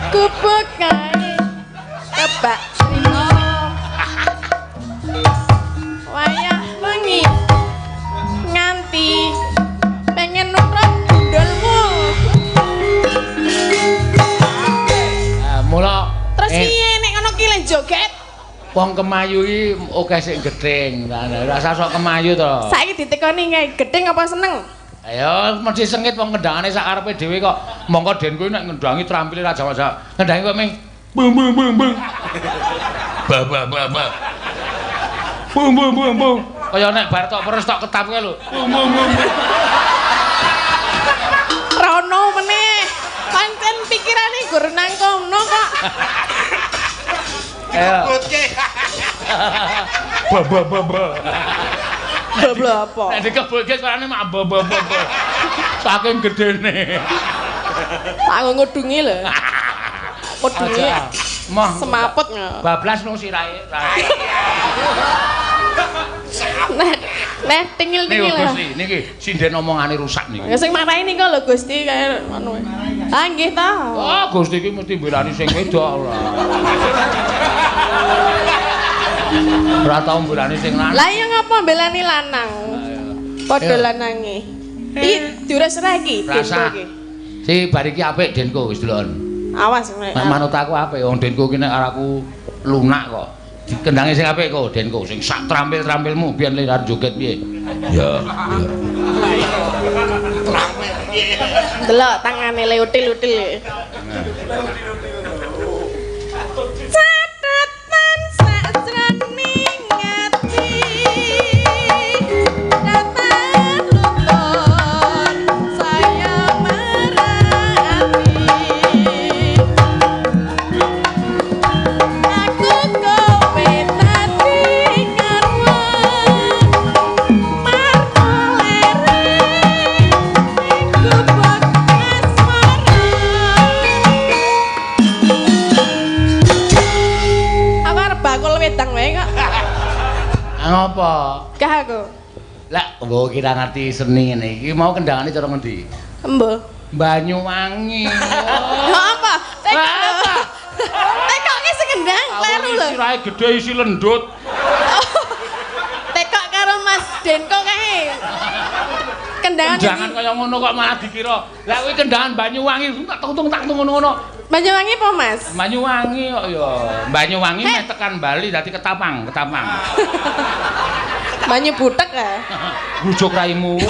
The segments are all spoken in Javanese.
Gubuk kae kebak trimo. Wayah wengi nganti pengen nurut gundulmu. Mula terus piye nek ngono ki le joget? Wong kemayu iki akeh sing gething. Rasa sok kemayu to. Saiki ditekoni kae gething apa seneng? Ayo mesti sengit wong kendangane sak karepe dhewe kok. Mongko den kuwi nek ngendangi trampile ra jawa-jawa. Ngendangi kok ming bung bung bung bung. Ba ba ba ba. Bung bung bung bung. Kaya nek bar tok peres tok ketap kae lho. Bung bung bung. Rono meneh. Pancen pikirane gur nang kono kok. Ayo. Ba ba ba ba. Blabla apa? Nek dikebulke suarane mak ba ba ba ba. Saking gedene. Tak ngudungi lho. Kudungi. Moh semaput. Bablas nang sirahe. Nah, nah tingil-tingil. Niku Gusti, niki sinden omongane rusak niki. Ya sing marahi niku lho Gusti kaya ngono. Ah nggih ta. Oh, Gusti iki mesti mbelani sing wedok ora. Ora tau mbelani sing lanang. Lah iya ngapa mbelani lanang? Padha lanange. Iki diures ra iki Denko iki. Si bar iki apik Denko wis delokon. Awas nek manut aku apik wong Denko ki nek aku lunak kok. Dikendangi sing apik kok Denko sing sak trampil-trampilmu biyen le arep joget piye. Ya, ya. Trampil piye. Delok tangane le util-util. Catatan sakjroning ati. Datan lutun saya marati. Aku kowe dadi garwa marko lere ning gubuk asmara. Aku arep bakul wedang wae kok. Ngopo? Gah aku. Lah, mbok kira ngerti seni ngene iki mau kendangane cara ngendi? Embuh. Banyuwangi. Lha apa? Tekok. Apa? Tekok ki sing kendang kleru lho. Sirahe gedhe isi lendut. Tekok karo Mas Denko kae. Kendangan Kendangan kaya ngono kok malah dikira. Lah kuwi kendangan Banyuwangi tak tung tak tung ngono-ngono. Banyuwangi apa, Mas? Banyuwangi kok ya. Banyuwangi meh tekan Bali dadi ketapang, ketapang. Banyu butek ya. Bujuk raimu.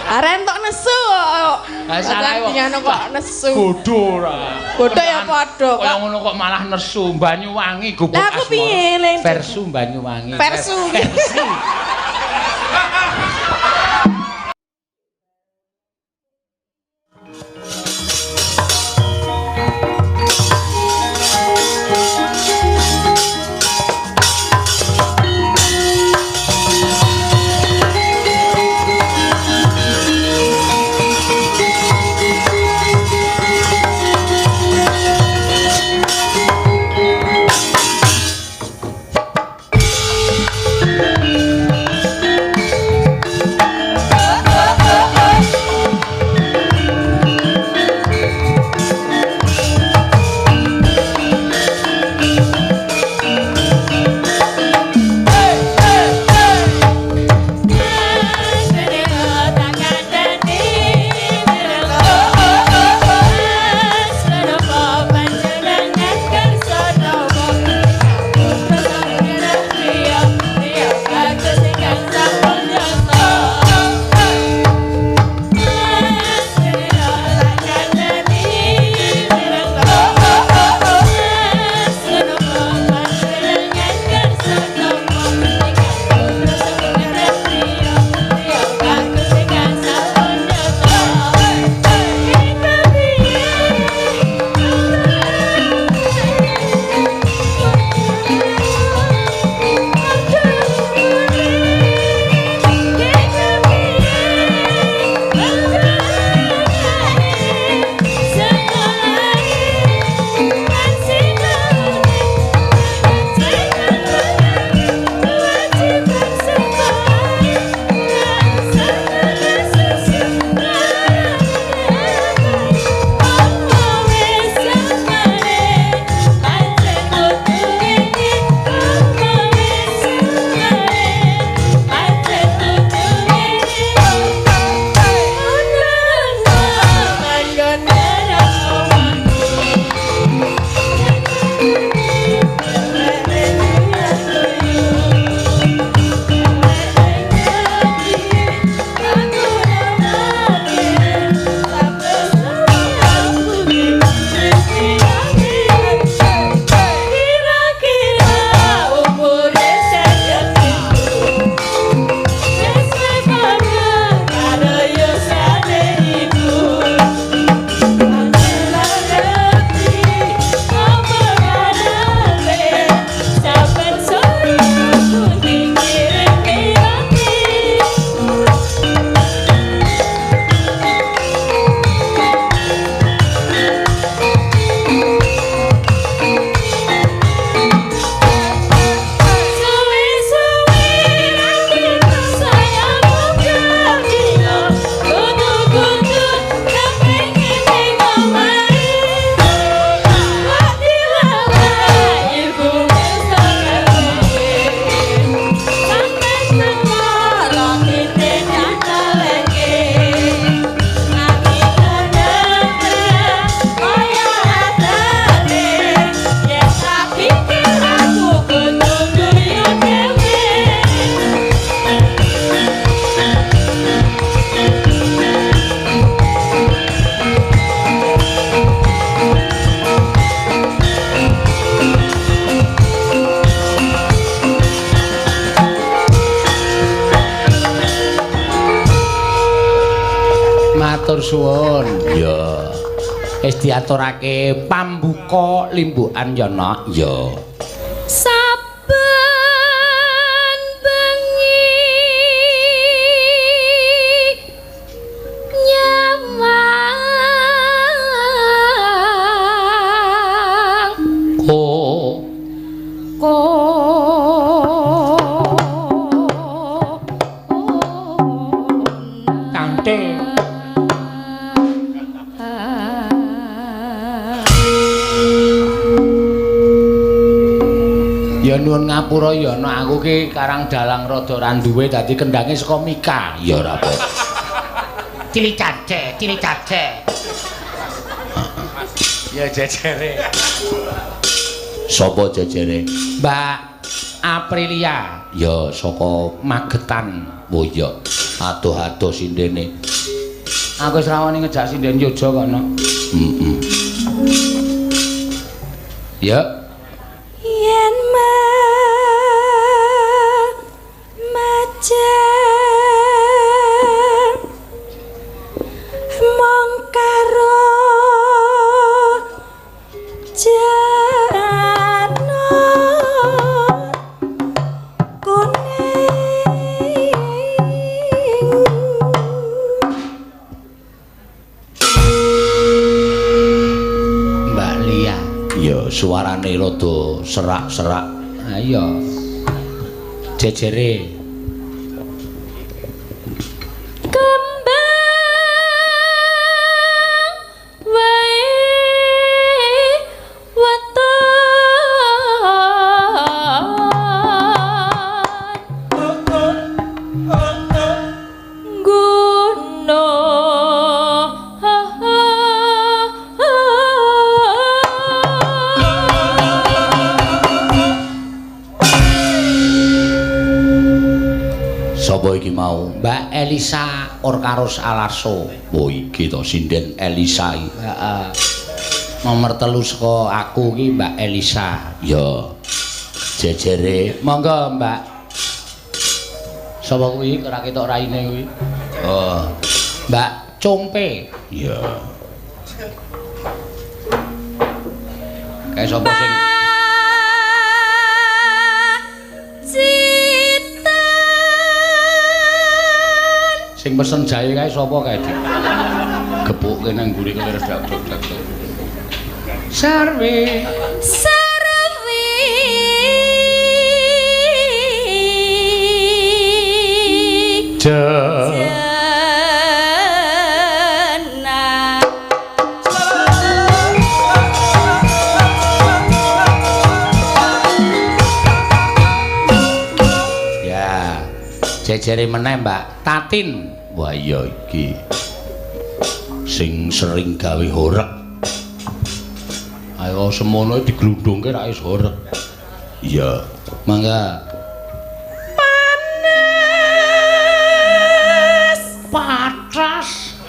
Arek entuk nesu kok. Lah salah kok kok nesu. Bodho ora. Bodho ya padha kok. Kaya ngono kok malah nesu Banyuwangi gubuk Lah aku piye le? Versu Banyuwangi. Versu. Versi. Matur suwun. Ya. Wis diaturake pambuka limbukan ya, Nok. Ya. Saben bengi nyawang ko ko tante. Ya nuwun ngapura ya, Nok, aku ki karang dalang rada ra duwe dadi kendhange saka Mika. Ya ora apa. Cilik cace, cilik cace. Ya jejere. Sapa jejere? Mbak Aprilia. Ya saka Magetan. Oh iya. Adoh-adoh sindene. Aku wis rawani ngejak sinden Yojo kok, Nok. Heeh. Ya. Yen majeng mong karo janur kuning. Mbak Lia. Ya suarane rada serak-serak. Ha iya. Jejere. Kembang wae weton guno. Sapa iki mau? Mbak Elisa Orkaros Alarso. Oh iki to sinden Elisa iki. Heeh. Nomor 3 saka aku iki Mbak Elisa. Ya. Jejere. Monggo Mbak. Sapa kuwi ora ketok raine kuwi? Oh. Mbak Compe. Ya. Kae sapa sing sing pesen jahe kae sapa kae, Dik? Gepukke nang mburi kelir dak-dak. Sarwi. Sarwi. Jena. Ya. Jejere meneh Mbak Tatin. Wah iya iki. Sing sering gawe horeg. Ayo semono diglundungke ra iso horeg. Iya. Mangga. Panas. Patras.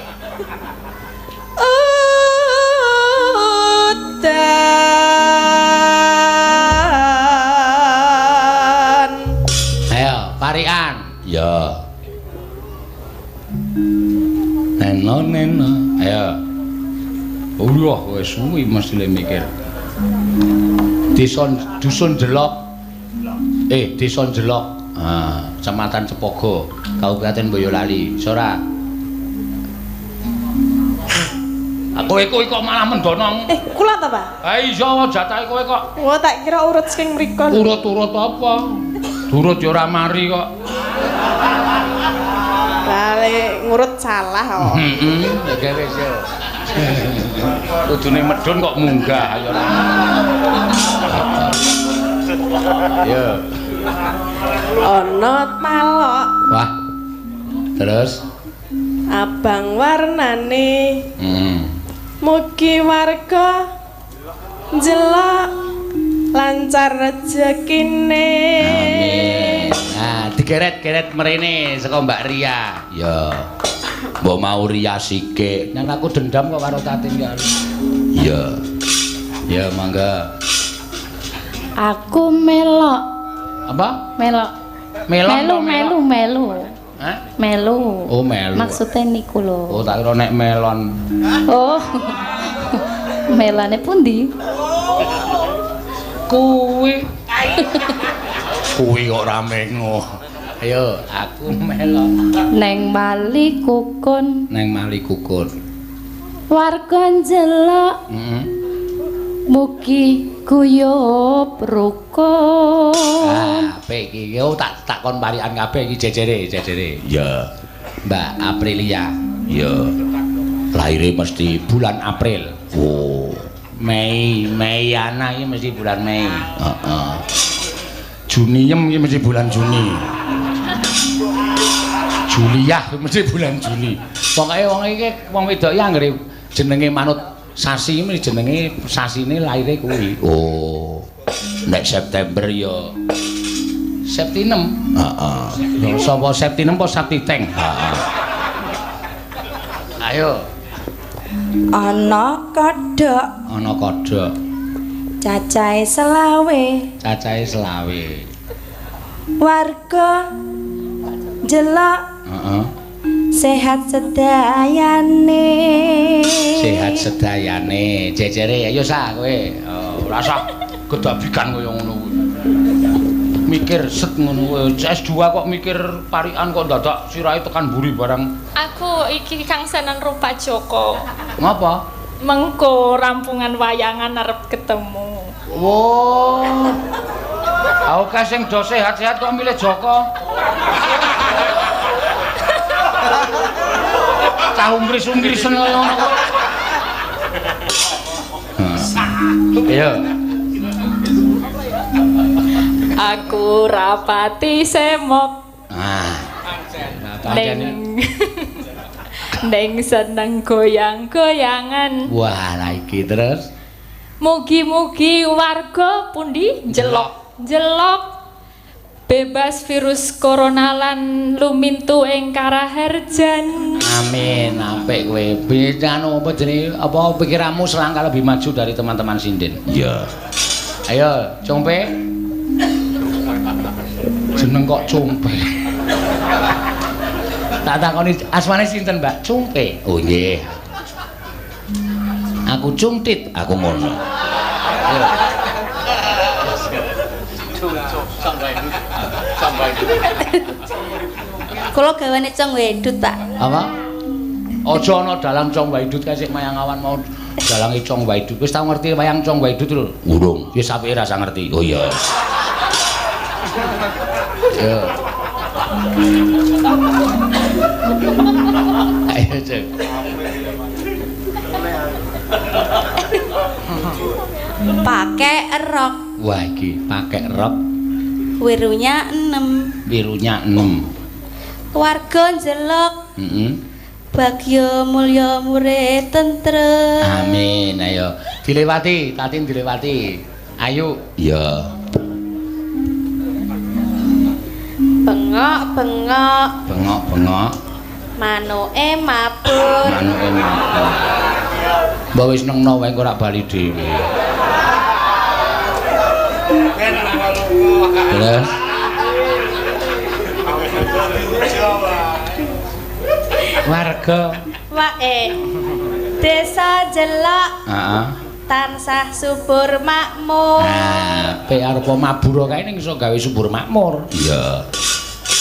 Udan. Ayo, parikan. Ya. Neno neno. Ayo. Allah wis suwi mesti le mikir. Desa Dusun Jelok. Desa Jelok. Ah, Kecamatan Cepogo, Kabupaten Boyolali. Ora. Kowe kuwi kok malah mendono. Kula ta, Pak? Ha iya jatahe kowe kok. Wah, tak kira urut sing mriko. Urut-urut apa? Durut ya ora mari kok. Lah lek ngurut salah kok. Heeh, ya wis yo. Kudune medhun kok munggah ya ora. Yo. Ana talok. Wah. Terus abang warnane. Mugi warga njelok lancar rezekine. Amin. Nah, digeret-geret mrene saka Mbak Ria. Ya. Mbok mau Ria sikik. Nang aku dendam kok karo Tatin ya. Iya. Ya, mangga. Aku melok. Apa? Melok. Melok. Melu melu melu. Hah? Melu. Oh, melu. Maksude niku lho. Oh, tak kira nek melon. Oh. Melane pundi? Kuwi. Kuwi kok rame ngo. Ayo, aku melon. Neng Mali Kukun. Neng Mali Kukun. Warga njelok. Heeh. Mugi guyub rukun. Ah, apik iki. Yo tak takon parikan kabeh iki jejere, jejere. Iya. Mbak Aprilia. Iya. Lahire mesti bulan April. Oh. Mei, Meiana iki mesti bulan Mei. Heeh. Juniem iki mesti bulan Juni. Juliah mesti bulan Juni. Pokoke wong iki wong wedok iki anggere jenenge manut sasi iki jenenge sasine lahire kuwi. Oh. Nek September ya Septinem. Heeh. Sapa Septinem apa Septiteng? Heeh. Ayo. Ana kodhok, Ana kodhok, cacahe selawe, cacahe selawe. Warga njelok Heeh. sehat sedayane. Sehat sedayane. Jejere ayo sa kowe. Oh, ora usah gedabikan kaya ngono kuwi. Mikir set ngono kuwi. S2 kok mikir parikan kok dadak sirahe tekan mburi barang. Aku iki kangsanan rupa Joko. Ngapa? Mengko rampungan wayangan arep ketemu. Wo. Aku kae sing do sehat-sehat kok milih Joko. Cah umris-umrisen kaya ngono kok. Ayo. Aku rapati semok. Ah. Neng neng seneng goyang-goyangan. Wah, lah iki terus. Mugi-mugi warga pundi jelok jelok bebas virus corona lan lumintu ing karaharjan. Amin, apik kowe. Anu apa jenenge apa pikiranmu selangkah lebih maju dari teman-teman sinden. Iya. Ayo, Compe. Jeneng kok Compe. Tak takoni asmane sinten, Mbak? Cumpe. Oh nggih. Aku cungtit, aku ngono. Ayo. Kula gawane Cong Wedut, Pak. Apa? Aja ana dalang Cong Waidut kae sik mayang awan mau dalange Cong Waidut. Wis tau ngerti wayang Cong Waidut lho? Urung. Ya sapike rasa ngerti. Oh iya. Yo. Ayo, Cek. Pakai rok. Wah, iki pakai rok. Wirunya 6. Wirunya 6. Warga njelok. Heeh. Bagya mulya murid tentrem. Amin. Ayo dilewati, Tatin dilewati. Ayo. Iya. Bengok-bengok. Bengok-bengok. Manuke mabur. Manuke mabur. Mbok wis nengno wae engko ora bali dhewe. Terus warga wae desa Jelok. Heeh. Tansah subur makmur. Nah, pe arep mabur kae ning iso gawe subur makmur. Iya.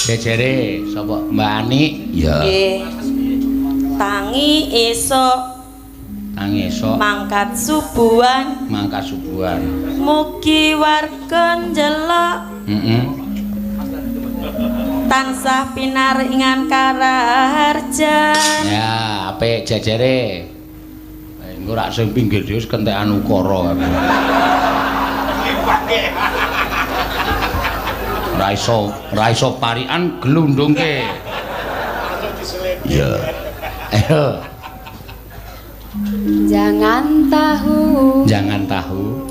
Jejere sapa Mbak Ani? Iya. Nggih. Tangi esuk. Tangi esuk. Mangkat subuhan. Mangkat subuhan. Mugi warga Njelok. Heeh. Tansah pinaringan karaharjan. Ya, apik jejere. Engko rak sing pinggir dhewe kentekan ukara. Ora iso parikan glundungke. Iya. Ayo. Jangan tahu. Jangan tahu.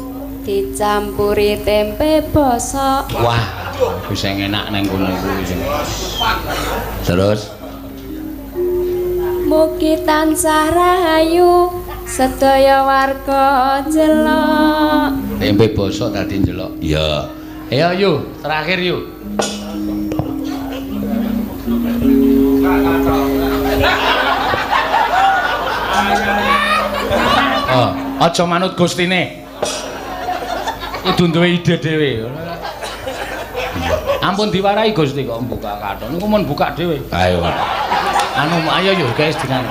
Dicampuri tempe bosok. Wah, wis enak nang kono kuwi sing. Terus mugi tansah rahayu sedaya warga Jelok. Tempe bosok dadi njelok. Iya. Ayo yu, terakhir yu. Aja manut gustine. Kudu duwe ide dhewe. Ampun diwarahi Gusti kok buka kathok. Niku mun buka dhewe. Ayo. Anu ayo yo guys dengan.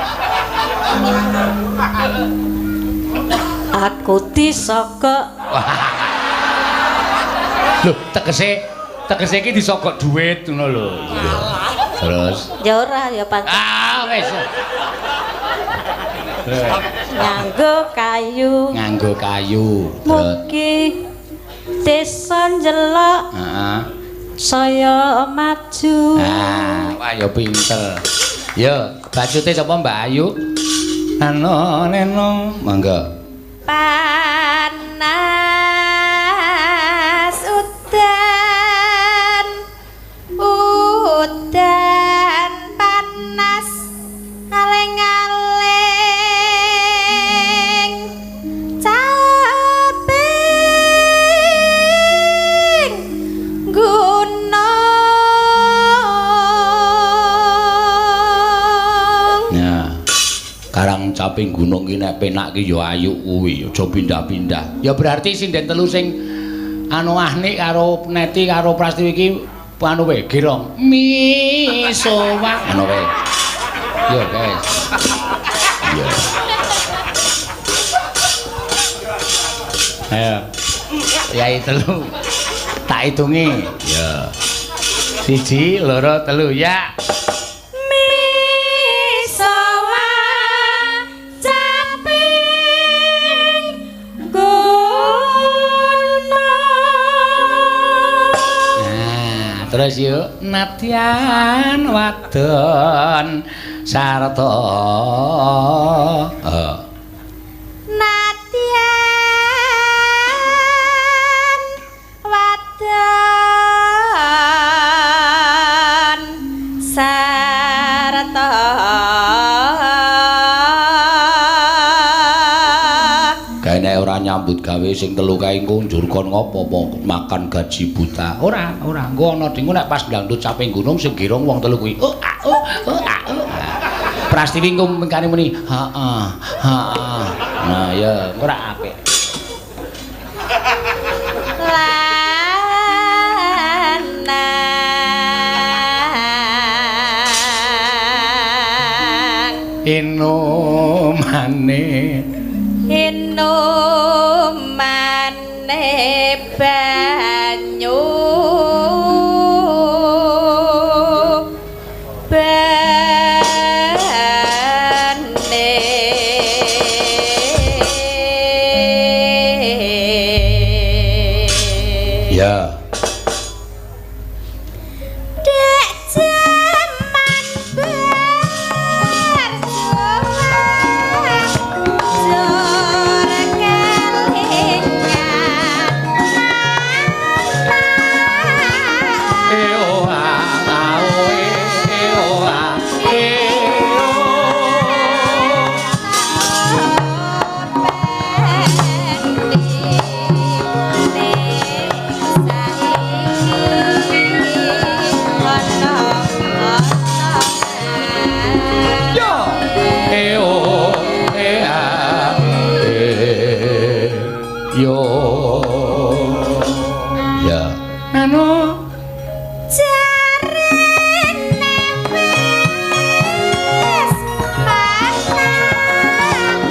Aku disogok. Lho, tegese iki disogok duit ngono lho. Terus ya ora ya pancen. Ah wis. Nganggo kayu. Nganggo kayu. Mugi desa njelok. Heeh. Saya maju. Ah, wah ya pinter. Yo, bacute sapa Mbak Ayu? Nano neno, monggo. Panas udan, udan panas aling-aling caping gunung. Ya. Karang caping gunung ki nek penak ki ya ayu kuwi, aja pindah-pindah. Ya berarti sinden telu sing anu Ahnik karo Neti karo Prastiwi iki anu wae girong. Misowa ngono wae. Yo guys. Yo. Ayo. Yai telu. Tak hitungi. Ya. 1 2 3 ya. Misowa caping gunung. Nah, terus yuk nadyan wadon sarta Nadyan wadon sarta. Kae nek ora nyambut gawe sing telu kae engko njur kon ngopo makan gaji buta. Ora, ora. Engko ana dingku nek pas ndangdut caping gunung sing girong wong telu kuwi. Oh, ah, oh, oh, ah, oh. Prastiwi engko mengkane muni, heeh, heeh. Nah, ya engko ora apik. Lanang Inumane inumane banyu bane. Ya. Dek jaman berjuang jor kelingan. E o a a o e o a e o. Yo. E o e a e yo. Ya. Anu Jarene wis panang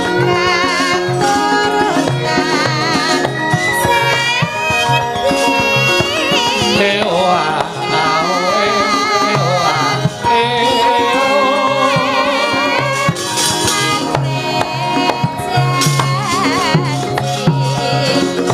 katurutan sing e o a a o e e o a e o. Janji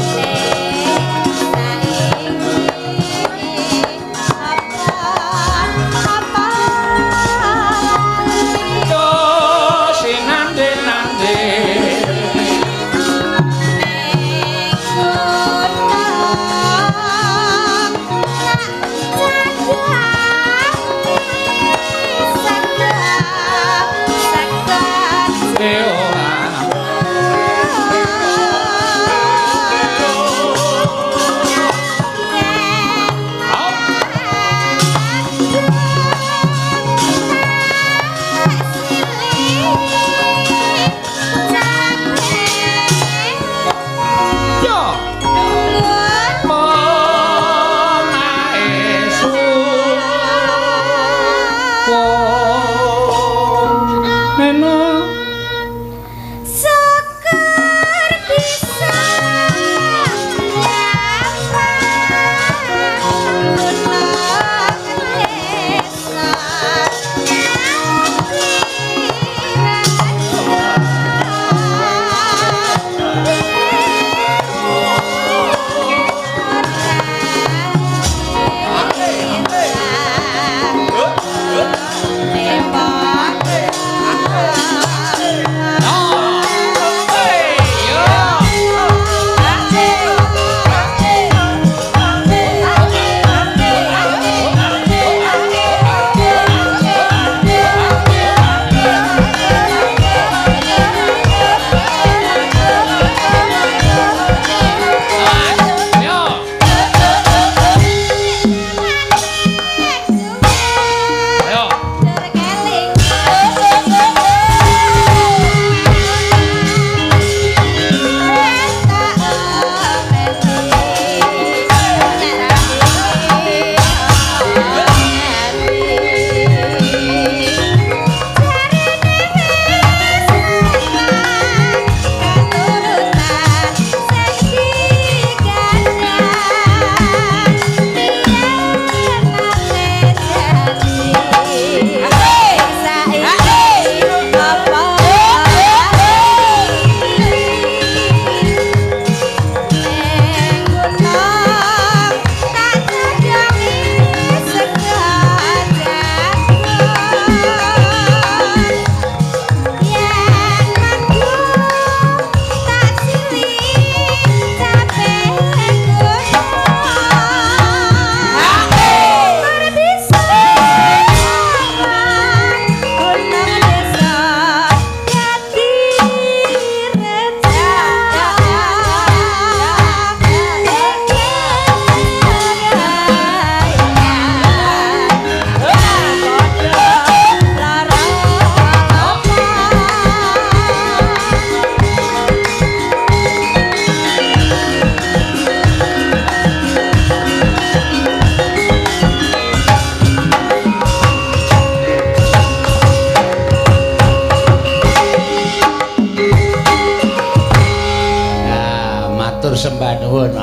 Sembah nuwun.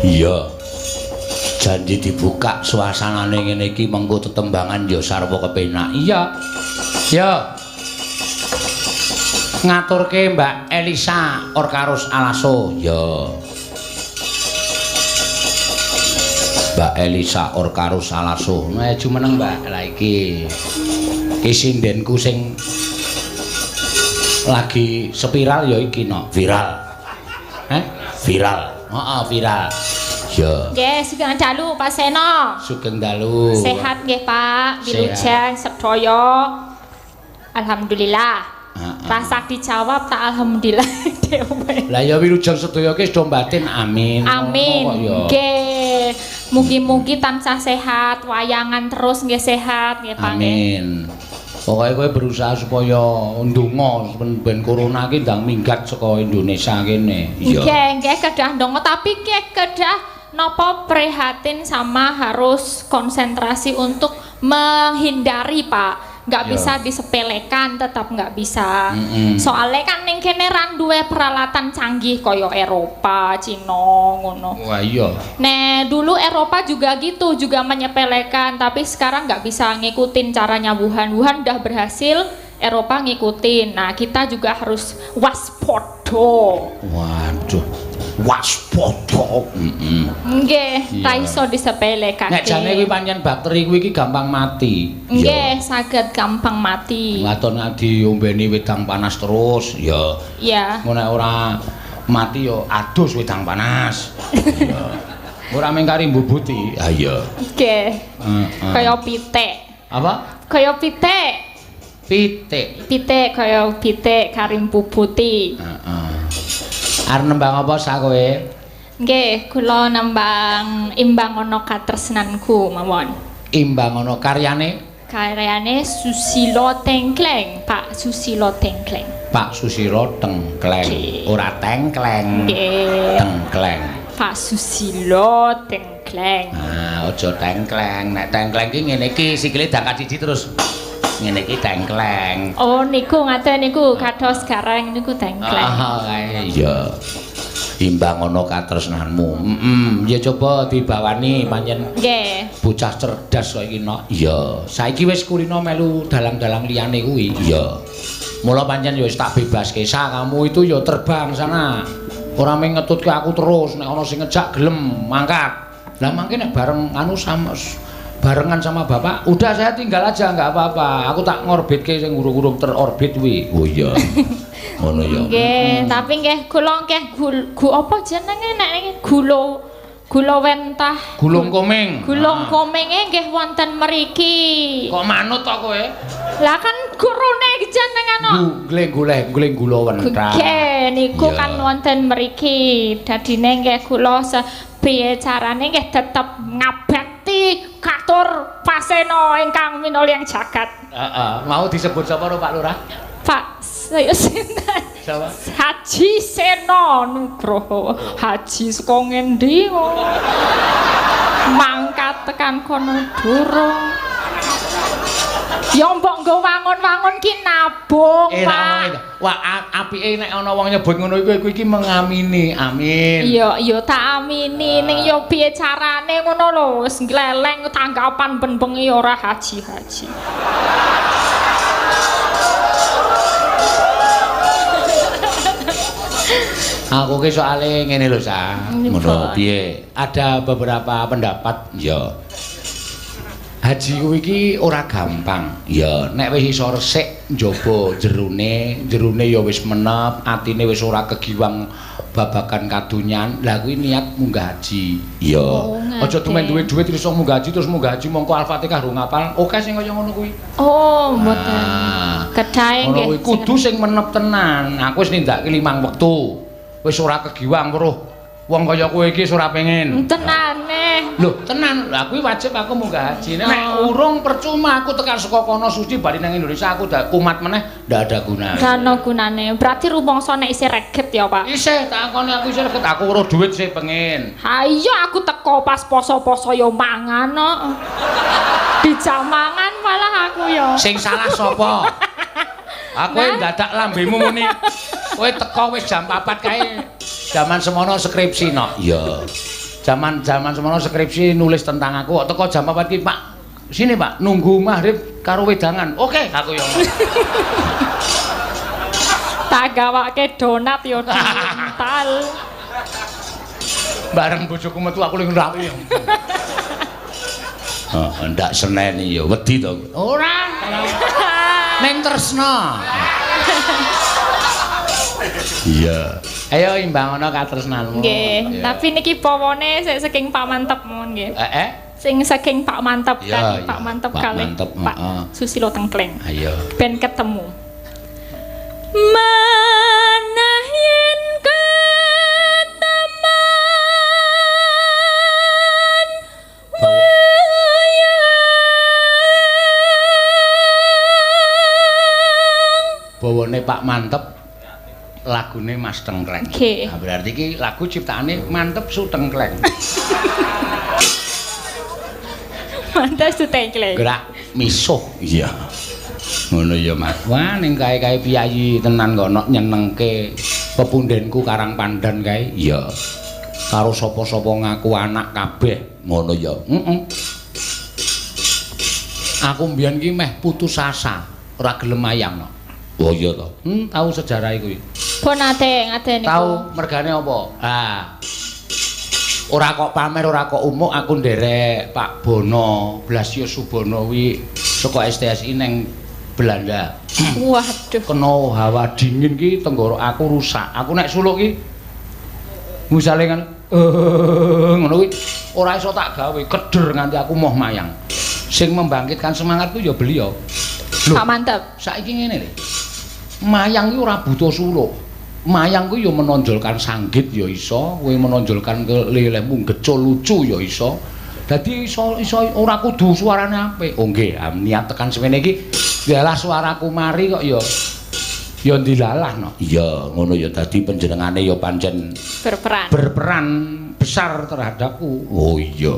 Iya. Janji dibuka suasanane ngene iki mengko tetembangan ya sarwa kepenak. Iya. Ya. Ngaturke Mbak Elisa Orkarus Alaso. Ya. Mbak Elisa Orkarus Alaso. Nah, jumeneng Mbak. Lah iki. Iki sindenku sing lagi spiral ya iki no. Viral. Heh? Viral. Heeh, viral. Ya. Nggih, sugeng dalu Pak Seno. Sugeng dalu. Sehat nggih, Pak. Wilujeng sedaya. Alhamdulillah. Heeh. Rasa dijawab tak alhamdulillah dhewe. Lah ya wilujeng sedaya ki wis do batin amin. Amin. Nggih. Mugi-mugi tansah sehat, wayangan terus nggih sehat nggih Pak. Amin. Pokoke kowe berusaha supaya ndonga ben corona ki ndang minggat saka Indonesia kene. Iya. Nggih, nggih kedah ndonga tapi nggih kedah napa prihatin sama harus konsentrasi untuk menghindari, Pak. Nggak bisa disepelekan, tetap nggak bisa. Soalnya kan ning kene ra duwe peralatan canggih kaya Eropa, Cina ngono. Wah iya. Nah, dulu Eropa juga gitu, juga menyepelekan, tapi sekarang nggak bisa ngikutin caranya Wuhan. Wuhan udah berhasil, Eropa ngikutin. Nah, kita juga harus waspada. Waduh. Waspada. Nggih, ta iso disepelekake. Nek jane kuwi pancen bakteri kuwi iki gampang mati. Nggih, saged gampang mati. Waton diombeni wedang panas terus, ya. Iya. Engko nek ora mati ya adus wedang panas. Iya. Ora mung kari mbubuti. Ha iya. Nggih. Heeh. Kaya pitik. Apa? Kaya pitik. Pitik. Pitik kaya pitik kari mbubuti. Heeh. Arep nembang apa sak kowe? Nggih, kula nembang Imbang Ana Katresnanku mawon. Imbang Ana karyane? Karyane Susilo Tengkleng, Pak Susilo Tengkleng. Pak Susilo Tengkleng. Ora tengkleng. Nggih. Tengkleng. Pak Susilo Tengkleng. Ah, aja tengkleng. Nek tengkleng ki ngene iki sikile dangkat siji terus ngene iki tengkleng. Oh niku ngaten niku kados gareng niku tengkleng. Ah kae iya. Imbang ana katresnanmu. Heeh, ya coba dibawani pancen. Nggih. Bocah cerdas kok iki nok. Iya. Saiki wis kulino melu dalang-dalang liyane kuwi. Iya. Mula pancen ya wis tak bebaske. Sa kamu itu ya terbang sana. Ora mung ngetutke aku terus, nek ana sing ngejak gelem mangkat. Lah mangke nek bareng anu sama barengan sama bapak, udah saya tinggal aja nggak apa-apa. Aku tak ngorbitke sing urung-urung terorbit kuwi. Oh iya. Ngono ya. Nggih, tapi nggih kula nggih gu apa jenenge nek niki gula gula wentah. Gulung koming. Gulung komenge nggih wonten mriki. Kok manut to kowe? Lah kan gurune jenengan kok. Goleng-goleng gula wentah. Nggih, niku kan wonten mriki. Dadine nggih kula piye carane nggih tetep ngabekti katur Paseno ingkang minulya jagat. Heeh, mau disebut sapa ro Pak Lurah? Pak sinten? Sapa? Haji Seno Nugroho. Haji saka ngendi kok? Mangkat tekan kono durung. Ya mbok nggo wangun-wangun ki nabung, Pak. Wah, apike nek ana wong nyebut ngono iku iki mengamini. Amin. Iya, iya tak amini. Ning ya piye carane ngono lho, wis ngleleng tanggapan ben bengi ora haji-haji. Aku ki soale ngene lho, Sa. Ngono piye? Ada beberapa pendapat, ya. Haji kuwi iki ora gampang. Ya, nek wis iso resik njaba jerone, jerone ya wis menep, atine wis ora kegiwang babagan kadonyan. Lah kuwi niat munggah haji. Ya. Aja tumen duwe dhuwit terus munggah haji terus munggah haji mongko Al-Fatihah rung ngapal. Oke sing kaya ngono kuwi. Oh, mboten. Kedahe nggih. Kudu sing menep tenan. Aku wis nindakake 5 wektu. Wis ora kegiwang weruh. Wong kaya kowe iki ora pengen. Tenane. Lho, tenan. Lah kuwi wajib aku munggah haji. Nek urung percuma aku tekan saka kono suci bali nang Indonesia aku dak kumat meneh ndak ada gunane. Ndak ana gunane. Berarti rumangsa nek isih reget ya, Pak? Isih, tak akoni aku isih reget. Aku weruh dhuwit sih pengen. Ha iya aku teko pas poso-poso ya mangan kok. Dijak mangan malah aku ya. Sing salah sapa? Aku ndadak lambemu muni. Kowe teko wis jam 4 kae. Jaman semono skripsi no. Iya. Jaman-jaman semono skripsi nulis tentang aku kok teko jam 4 ki, Pak. Sini, Pak, nunggu maghrib karo wedangan. Oke, aku yo. Tak gawake donat yo diuntal. Bareng bojoku metu aku ling rapi. Heeh, ndak seneni yo, wedi to. Ora. Ning tresna. Iya. Ayo imbang ana katresnanmu. Nggih, tapi niki pawane sik saking Pak Mantep mawon nggih. Sing saking Pak Mantep kan, Pak Mantep kalih Pak Susilo Tengkleng. Ayo. Ben ketemu. Manah yen keteman wayang. Bawane Pak Mantep lagune Mas Tengkleng. Okay. Nah, berarti iki lagu ciptaane Mantep Su Tengkleng. Mantep Su Tengkleng. Gerak misuh. Iya. Ngono ya, Mas. Wah, ning kae-kae piyayi tenan kok nok nyenengke pepundenku Karang Pandan kae. Iya. Karo sapa-sapa ngaku anak kabeh. Ngono ya. Heeh. Aku mbiyen ki meh putus asa, ora gelem mayang no. Oh iya to. Tahu sejarah kuwi. Pun nate ngaten niku. Tahu mergane apa? Ha. Ora kok pamer, ora kok umuk aku nderek Pak Bono, Blasius Subono kuwi saka STSI neng Belanda. Waduh. Kena hawa dingin ki tenggorok aku rusak. Aku nek suluk ki misale kan ngono kuwi ora iso tak gawe, keder nganti aku moh mayang. Sing membangkitkan semangatku ya beliau. Lho, Pak Mantep. Saiki ngene lho. Mayang kuwi ora butuh suluk. Mayang kuwi ya menonjolkan sanggit ya iso, kowe menonjolkan lelehmu gecul lucu ya iso. Dadi iso iso ora kudu suarane apik. Oh nggih, niat tekan semene iki dialah suaraku mari kok ya ya ndilalah no. Iya, ngono ya dadi panjenengane ya pancen berperan. Berperan besar terhadapku. Oh iya.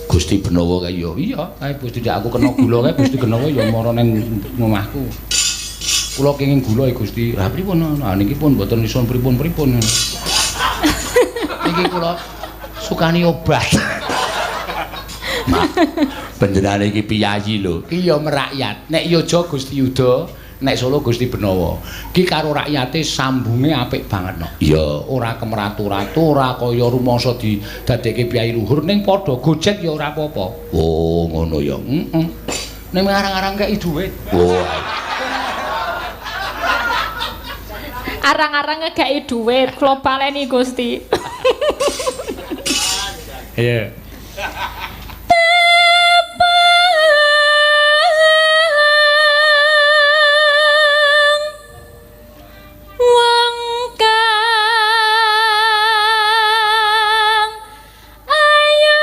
Gusti Benowo kae ya. Iya, kae Gusti ndak aku kena gula kae Gusti Benowo ya mara ning omahku. Kula kenging gula ya Gusti. Lah pripun? Lah niki pun mboten iso pripun-pripun. Niki kula sukani obat. Mak, panjenengane iki piyayi lho. Ki ya merakyat. Nek Yojo Gusti Yuda, nek Solo Gusti Benowo. Ki karo rakyate sambunge apik banget no. Iya, ora kemeratu-ratu, ora kaya rumangsa didadekke piyayi luhur ning padha gojek ya ora apa-apa. Oh, ngono ya. Heeh. Ning arang-arang kei dhuwit. Oh. Arang-arang ngekei dhuwit, kula baleni Gusti. Iya. Wong kang ayu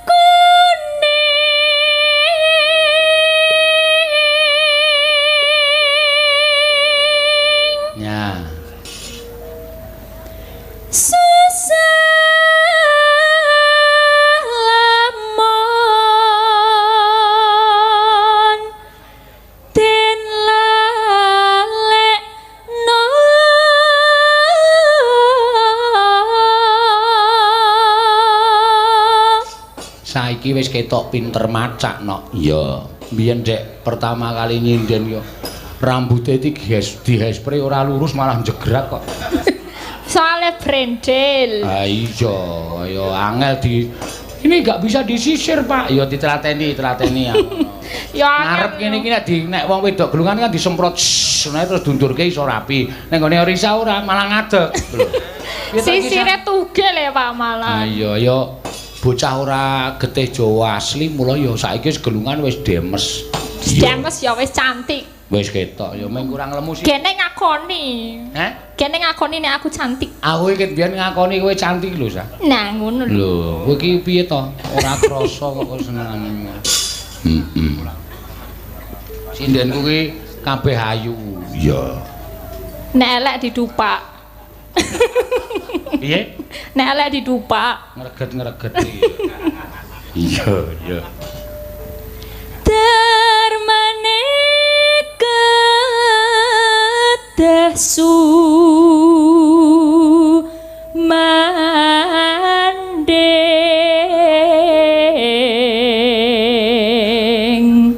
kuning Ya. Susah lamun den lalekno. Saiki wis ketok pinter macak no. Iya. Biyen dek pertama kali nyinden yo rambute iki dihespre ora lurus malah njegrak kok. Soale brendel. Ah iya, ya angel di ini enggak bisa disisir, Pak. Ya ditelateni, telateni ya. Ya ngarep angel. Ngene iki nek di nek wong wedok gelungan kan disemprot ngono terus dundurke iso rapi. Nek nggone Risa ora malah ngadeg. Lho. Sisire tugel ya Pak malah. Ah iya ya bocah ora getih Jawa asli mula ya saiki wis gelungan wis demes. Demes ya wis cantik. Wis ketok ya mung kurang lemu sih. Gene ngakoni. Heh? Gene ngakoni nek aku cantik. Aku iki biyen ngakoni kowe cantik lho, Sa. Nah, ngono lho. Lho, kowe iki piye to? Ora krasa kok senengane. Heeh. Sindenku ki kabeh ayu. Iya. Nek elek didupak. Piye? Nek elek didupak. Ngreget-ngreget iki. Iya, iya. Darmane kedah sumandhing.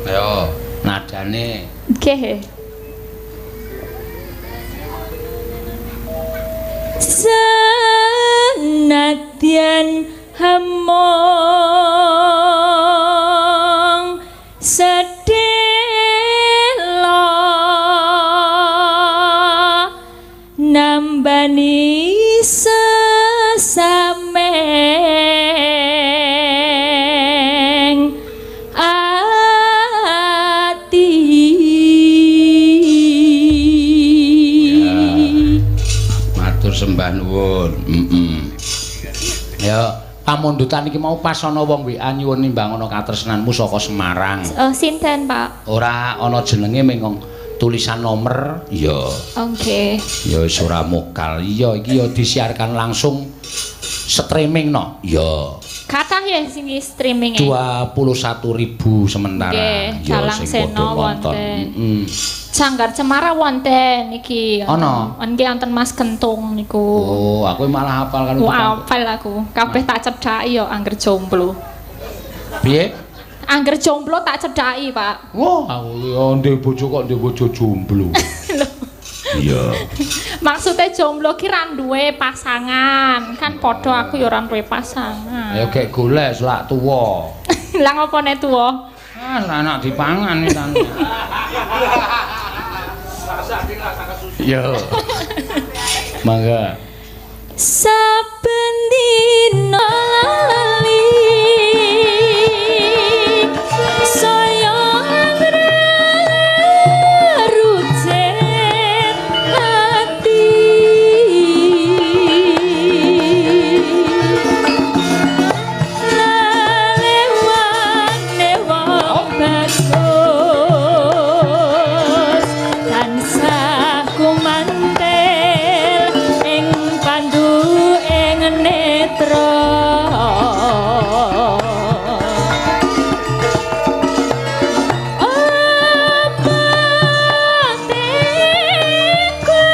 Ayo, nadane. Nggih. Senadyan hamong sedhela nambani sesameng ati. Matur sembah nuwun. Ya, pamundutan iki mau pas ana wong WA nyuwun nimbang ana katresnanmu saka Semarang. Oh, sinten, Pak? Ora ana jenenge mung tulisan nomor. Iya. Oke. Ya wis ora mokal. Iya, iki ya disiarkan langsung streaming no. Iya. Kathah ya sing streaming e. 21.000 sementara. Nggih, Ya Dalang sing padha Sena nonton. wonten. Sanggar Cemara wonten iki. Ana? Nggih wonten Mas Kentung niku. Oh, aku malah hafal kan. Wah, hafal aku. Kabeh tak cedhaki ya angger jomblo. Piye? Angger jomblo tak cedhaki, Pak. Wah, aku ya ndek bojo kok ndek bojo jomblo. Iya. Maksudnya jomblo ki ra duwe pasangan. Kan padha aku ya ora duwe pasangan. Ayo gek golek selak tuwa. Lah ngopo nek tuwa? Ah, anak dipangan iki tan. Yo. Mangga. Saben dina lali saya ngrucet ati lalewane wong bagus tansah kumantel ing pandu ing netra. Apa teka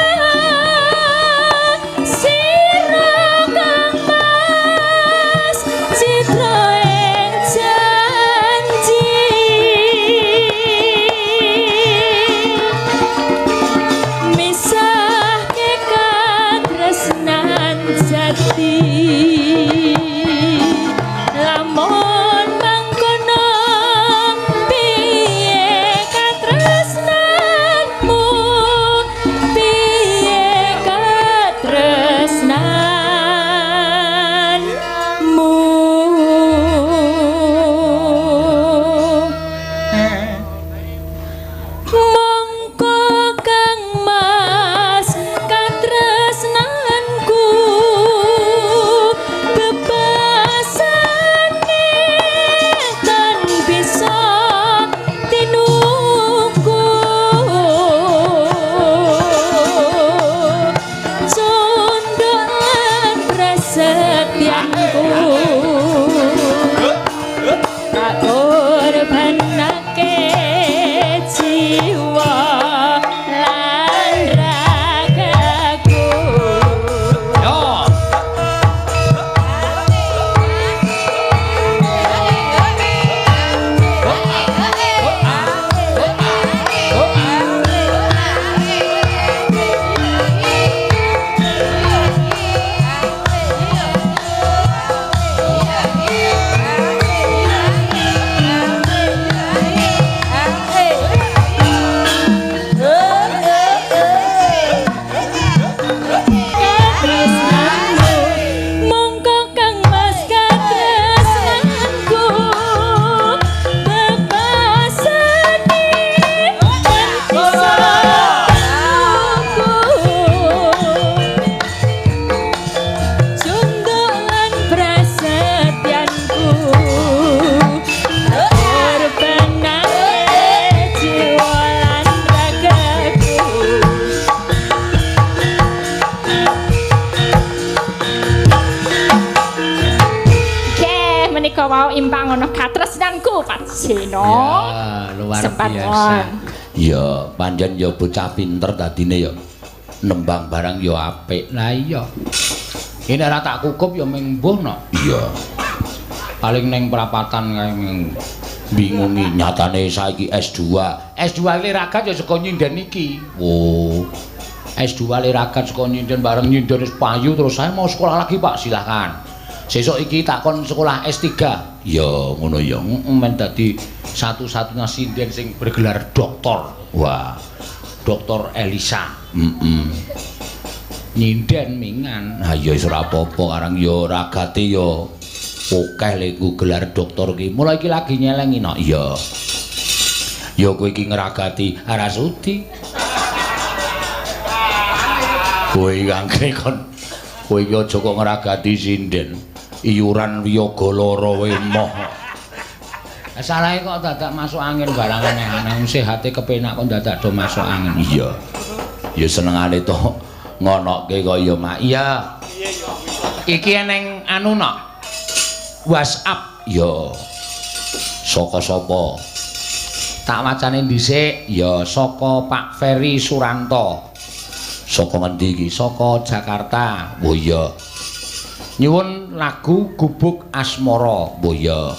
sira kang mas citra ing janji misahke katresnan jati lamun mangkono piye katresnanmu piye katresnanmu. Mongko kang mas katresnanku bebasane tan bisa tinuku cunduk lan prasetyanku korbanake jiwa lan ragaku. Yo. Katresnanmu mongko kang mas katresnanku bebasane tan bisa tinuku cunduk lan prasetyanku korbanake jiwa lan ragaku. Nggih, menika wau imbang ana katresnanku Pak Seno. Ya, luar Sempat biasa. won. Ya, pancen ya bocah pinter dadine ya nembang barang ya apik. Lah iya. Ini ora tak kukup ya ming mbuh no. Iya. Paling ning prapatan kae ming bingungi nyatane saiki S2. S2 le ragat ya saka nyinden iki. Oh. S2 le ragat saka nyinden bareng nyinden wis payu terus saya mau sekolah lagi, Pak. Silakan. Sesuk iki takon sekolah S3. Ya ngono ya. Men dadi satu-satunya sinden sing bergelar doktor. Wah. Doktor Elisa. Heeh. Nyinden mingan. Ha ya wis ora apa-apa karang ya ragate ya akeh lek gelar doktor ki. Mula iki lagi nyelengi no. Iya. Ya kowe iki ngragati ora sudi. Kowe iki angkre kon kowe iki aja kok ngragati sinden. Iuran wiyaga lara wae moh. Salahe kok dadak masuk angin barang aneh-aneh. Sehate kepenak kok dadak do masuk angin. Iya. Ya senengane to ngonoke kaya mak. Iya. Iki eneng anu no. WhatsApp. Ya. Saka sapa? Tak wacane dhisik. Ya saka Pak Ferry Suranto. Saka ngendi iki? Saka Jakarta. Oh iya. Nyuwun lagu Gubuk Asmara. Oh iya.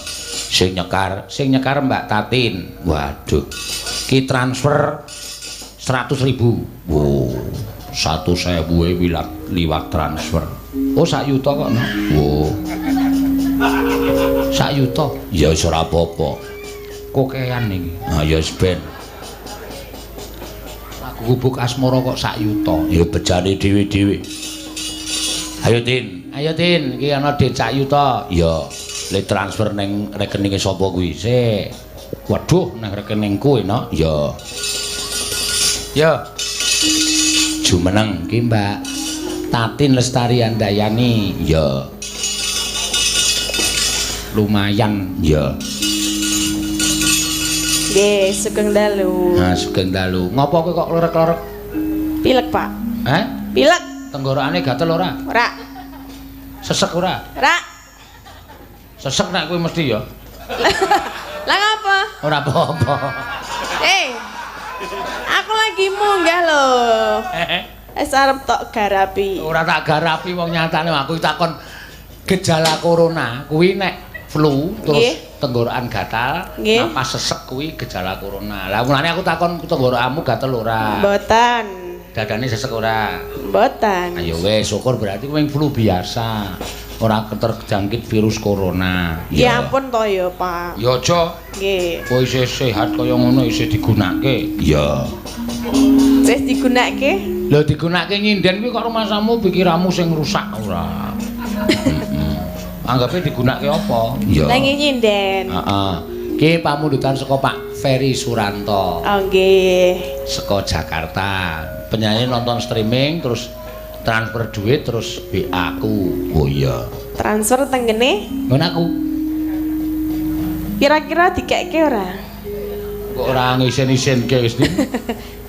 Sing nyekar Mbak Tatin. Waduh. Ki transfer 100.000. Wow. 100.000 e liwat transfer. Oh sak yuta kok no. Wow. Sak yuta. Ya wis ora apa-apa. Kokean iki. Ha ya wis ben. Lagu Gubuk Asmara kok sak yuta. Ya bejane dhewe-dhewe. Ayo Tin, ayo Tin, iki ana dhuwit sak yuta. Ya, le transfer ning rekeninge sapa kuwi? Sik. Waduh, nang rekeningku enak. Ya. Ya. Jumeneng ki Mbak Tatin Lestari Handayani. Ya. Lumayan ya. Nggih, sugeng dalu. Ha, sugeng dalu. Ngopo kowe kok lerek-lerek? Pilek, Pak. Heh? Pilek. Tenggorokane gatel ora? Ora. Sesek ora? Ora. Sesek nek kowe mesti ya. Lah ngapa? Ora apa-apa. Aku lagi munggah lho. Wis arep tok garapi. Ora tak garapi wong nyatane aku takon gejala corona kuwi nek flu terus tenggorokan gatal, napas sesek kuwi gejala corona. Lah mulane aku takon tenggorokanmu gatel ora? Mboten. Dadane sesek ora? Mboten. Ayo wis syukur berarti kowe flu biasa. Ora terjangkit virus corona. Ya ampun to ya, Pak. Ya aja. Nggih. Kowe isih sehat kaya ngono isih digunake. Iya. Isih digunake? Lho digunake nyinden kuwi kok rumasamu pikiranmu sing rusak ora. Anggape digunake apa? Iya. Lah nyinden. Heeh. Ki pamundutan saka Pak Ferry Suranto. Oh nggih. Saka Jakarta. Penyanyi nonton streaming terus transfer duit terus WA aku. Oh iya. Transfer tenggene? Nggon aku. Kira-kira dikekke ora? Kok ora ngisen-isenke wis.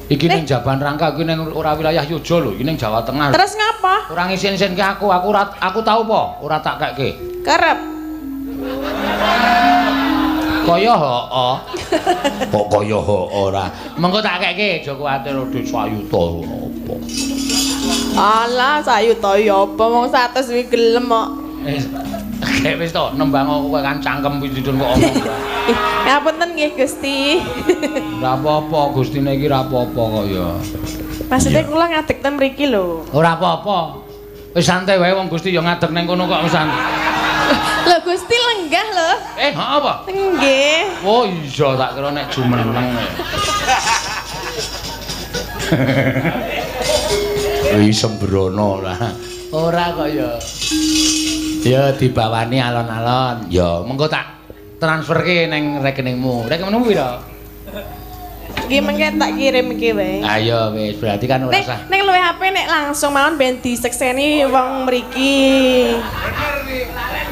Iki ning Jaban Rangka iki ning ora wilayah Yogya lho, iki ning Jawa Tengah. Terus ngapa? Ora ngisen-isenke aku, aku tau apa? Ora tak kekke. Kerep. Kaya heeh. Kok kaya heeh ora. Mengko tak kekke, aja kuwatir dhuwit sayuta apa. Alah, sayuta ya apa wong 100 kuwi gelem kok. Wis wis to, nembang kowe kan cangkem pindhon kok omong. Ngapunten nggih Gusti. Ora apa-apa, Gustine iki ora apa-apa kok ya. Maksudnya kula ngadeg ten mriki lho. Ora apa-apa. Wis santai wae wong Gusti ya ngadeg ning kono kok wis santai. Lho Gusti lenggah lho. Heeh apa? Nggih. Oh iya tak kira nek jumeneng. Wis sembrono lah. Ora kok ya. Ya dibawani alon-alon. Ya mengko tak transferke ning rekeningmu. Rekeningmu pira? Nggih mengke tak kirim iki wae. Ayo wis berarti kan ora usah. Ning luwih HP nek langsung mawon ben disekseni wong mriki.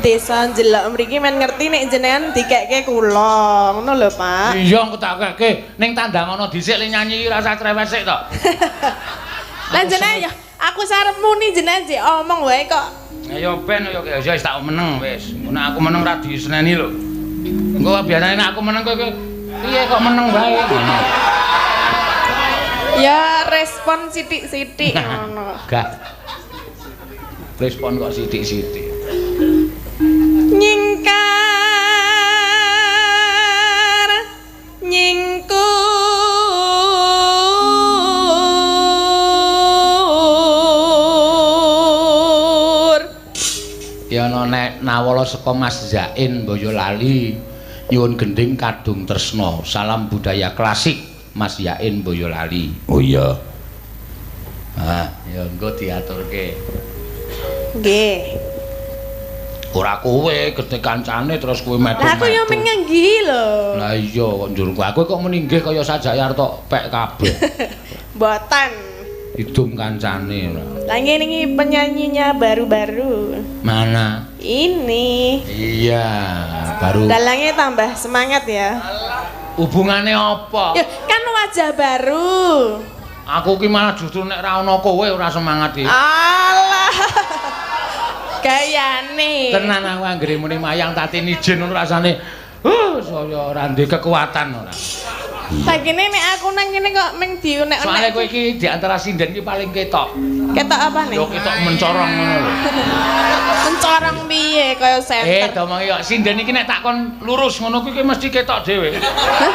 Desa njelok mriki men ngerti nek jenengan dikekke kula. Ngono lho, Pak. Iya engko tak kekke. Ning tandang ana dhisik le nyanyi ora usah cerewet sik to. Lah jenengan ya aku sarep muni jenengan jek omong wae kok. Ayo ben yo wis tak meneng wis. Ngono aku meneng ra diseneni lho. Engko biasane nek aku meneng kowe piye kok meneng wae ngono. Ya respon sithik-sithik ngono. Gak. Respon kok sithik-sithik. Nyingkar nyingkur Ya ana nek nawala saka Mas Zain Boyolali nyuwun gending Kadung Tresna. Salam budaya klasik Mas Zain Boyolali. Oh iya. Ah, ya engko diaturke. Nggih. Ora kowe gedhe kancane terus kowe metu. Lah aku yo menganggi lho. Lah iya kok njur aku kok muni nggih kaya sajake arep tok pek kabeh. Mboten. Idum kancane ora. Lah ngene iki penyanyinya baru-baru. Mana? Ini. Iya, baru. Dalangnya tambah semangat ya. Hubungane apa? Ya kan wajah baru. Aku ki malah justru nek ra ono kowe ora semangat iki. Alah. Gayane. Tenan aku anggere muni mayang Tatin ijen ngono rasane. Saya ora ndek kekuatan ora. Sakine nek aku nang kene kok ming diunek-unek. Soale kowe iki di antara sinden iki paling ketok. Ketok apa nih? Yo ketok mencorong ngono lho. Mencorong piye kaya senter. Domongi kok sinden iki nek tak kon lurus ngono kuwi mesti ketok dhewe. Hah?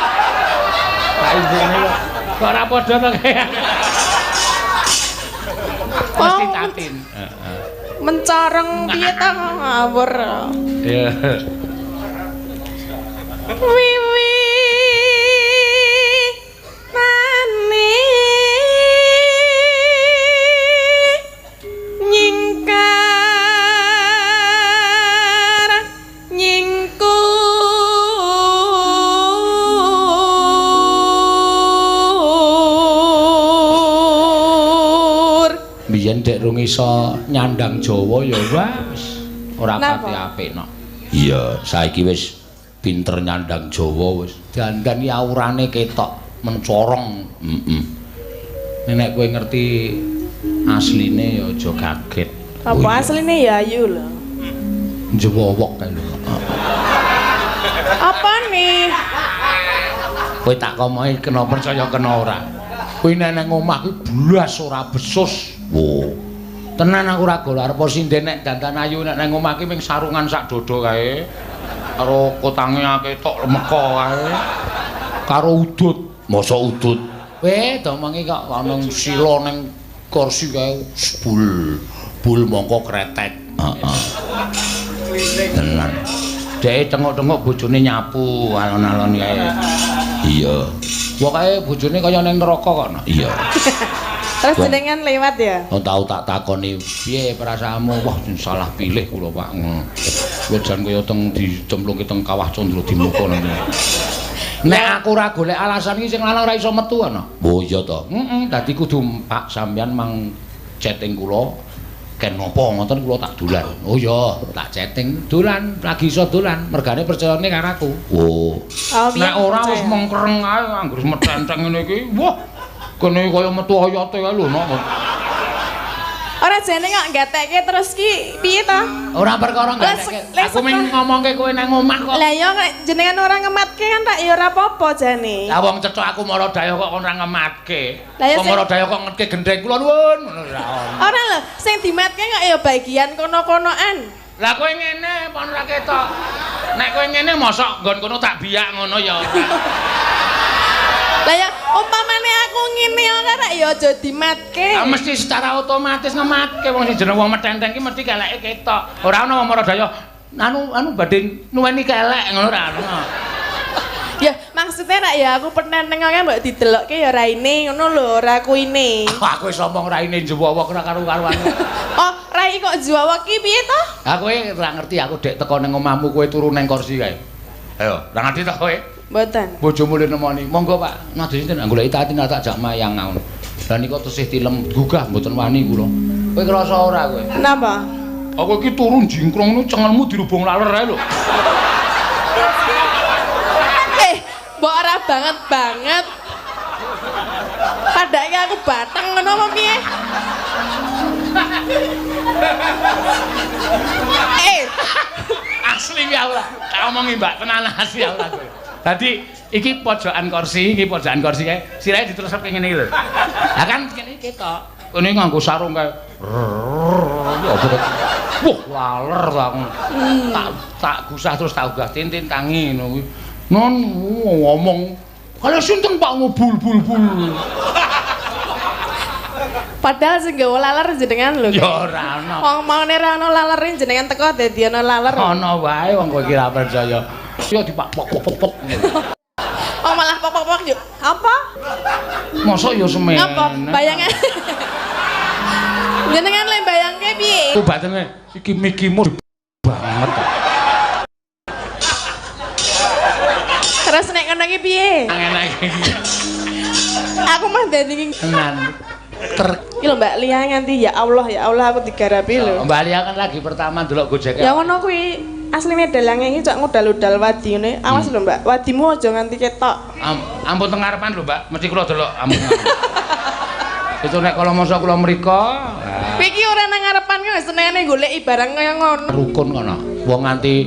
Tak izine kok. Kok ora padha to kaya. Mesti Tatin. Heeh. Mencorong piye ta ngawur. Iya. Wiwi nane nyingkar nyingkur Biyen dek rung iso nyandang Jawa ya wis ora pati apik no. Iya, saiki wis pinter nyandang Jawa wis. Dandan iki aurane ketok mencorong. Heeh. Nek kowe ngerti asline ya aja kaget. Apa asline ya ayu lho. Njewowok kae lho. Apa nih? Kowe tak komohi kena percaya kena ora. Kowe nek nang omah kuwi blas ora besus. Wo. Tenan aku ora gol arep sinden nek dandan ayu nek nang omah ki ming sarungan sak dodo kae. Karo kotange akeh tok lemeka kae. Karo udut. Mosok udut. Weh, domongi kok ana sila ning kursi kae bul. Bul mongko kretek. Heeh. Tenan. Dhek tengok-tengok bojone nyapu alon-alon kae. Iya. Pokoke bojone kaya ning neraka kok. Iya. Terus jenengan lewat ya? Oh, tau tak takoni piye perasaanmu? Wah, salah pilih kula, Pak. Kula jan kaya teng dicemplungke teng kawah Candra Dimuka nang. Nek aku ora golek alasan iki sing lanang ora iso metu ana. Oh iya to. Heeh, dadi kudu Pak sampeyan mang chatting kula ken napa ngoten kula tak dolan. Oh iya, tak chatting dolan, lagi iso dolan, mergane percayane karo aku. Oh. Nek ora wis mengkereng ae anggere metenteng ngene iki. Wah, kene kaya metu oyote kae lho nok. Ora jane kok gatekke terus ki piye to? Ora perkara gatekke. Aku mung ngomongke kowe nang omah kok. Lah ya jenengan ora ngematke kan tak ya ora apa-apa jane. Lah wong cethok aku mara daya kok kon ora ngematke. Wong mara daya kok ngetke gendheng kula nuwun ngono ora ono. Ora lho, sing dimatke kok ya bagian kono-konoan. Lah kowe ngene apa ora ketok? Nek kowe ngene mosok nggon kono tak biyak ngono ya. Lah ya umpamane aku ngene ora rak ya aja dimatke. Ah mesti secara otomatis ngematke wong sing jeneng wong metenteng ki mesti keleke ketok. Ora ana wong mara daya anu badhe nuweni kelek ngono ora ana. Ya maksudnya rak ya aku petenteng kan mbok didelokke ya raine ngono lho, ora kuine. Aku wis omong raine njewowok ora karo-karuan. Oh, rai kok njewowok ki piye to? Ha kowe ora ngerti aku dek teko ning omahmu kowe turu ning kursi kae. Ayo, ora ngerti to kowe? Mboten. Bojomu le nemoni. Monggo Pak, nadhe sinten goleki Tatin tak jak mayang ngono. Lah nika tesih tilem gugah mboten wani kula. Kowe krasa ora kowe? Napa? Aku iki turu jingkrong ngono cengelmu dirubung laler ae lho. Mbok ora banget banget. Padake aku bateng ngono apa piye? Asli ya ora. Tak omongi Mbak, tenan asli ya ora kowe. Dadi Iki pojokan kursi, iki pojokan kursi kae. Sirahe diterusep ngene iki lho. Lah kan kene ketok. Kene nganggo sarung kae. Ya apa. Wah, laler ta aku. Tak gusah terus tak ugah tintin tangi ngono kuwi. Non ngomong kalau sinten Pak ngobul bul bul. Padahal sing gawa laler jenengan lho. Ya ora ana. Wong maune ora ana lalere jenengan teko dadi ana laler. Ana wae wong kowe iki ra percaya. Ya dipak pok pok pok pok. Oh malah pok pok pok yo. Apa? Mosok ya semene. Apa? Bayangan. Jenengan le bayangke piye? Ku batene iki mikimu banget. Terus nek ngono iki piye? Enak iki. Aku mah dadi tenan. Iki lho Mbak Lia nganti ya Allah aku digarapi lho. Mbak Lia kan lagi pertama ndelok Gojek. Ya ngono kuwi. Asline dalange iki cok ngudal-udal wadi ngene. Awas lho Mbak, wadimu aja nganti ketok. Ampun teng ngarepan lho Mbak, mesti kula delok ampun. Itu nek kala masa kula mriko. Kowe iki ora nang ngarepan ki wis senengane goleki barang kaya ngono. Rukun kono. Wong nganti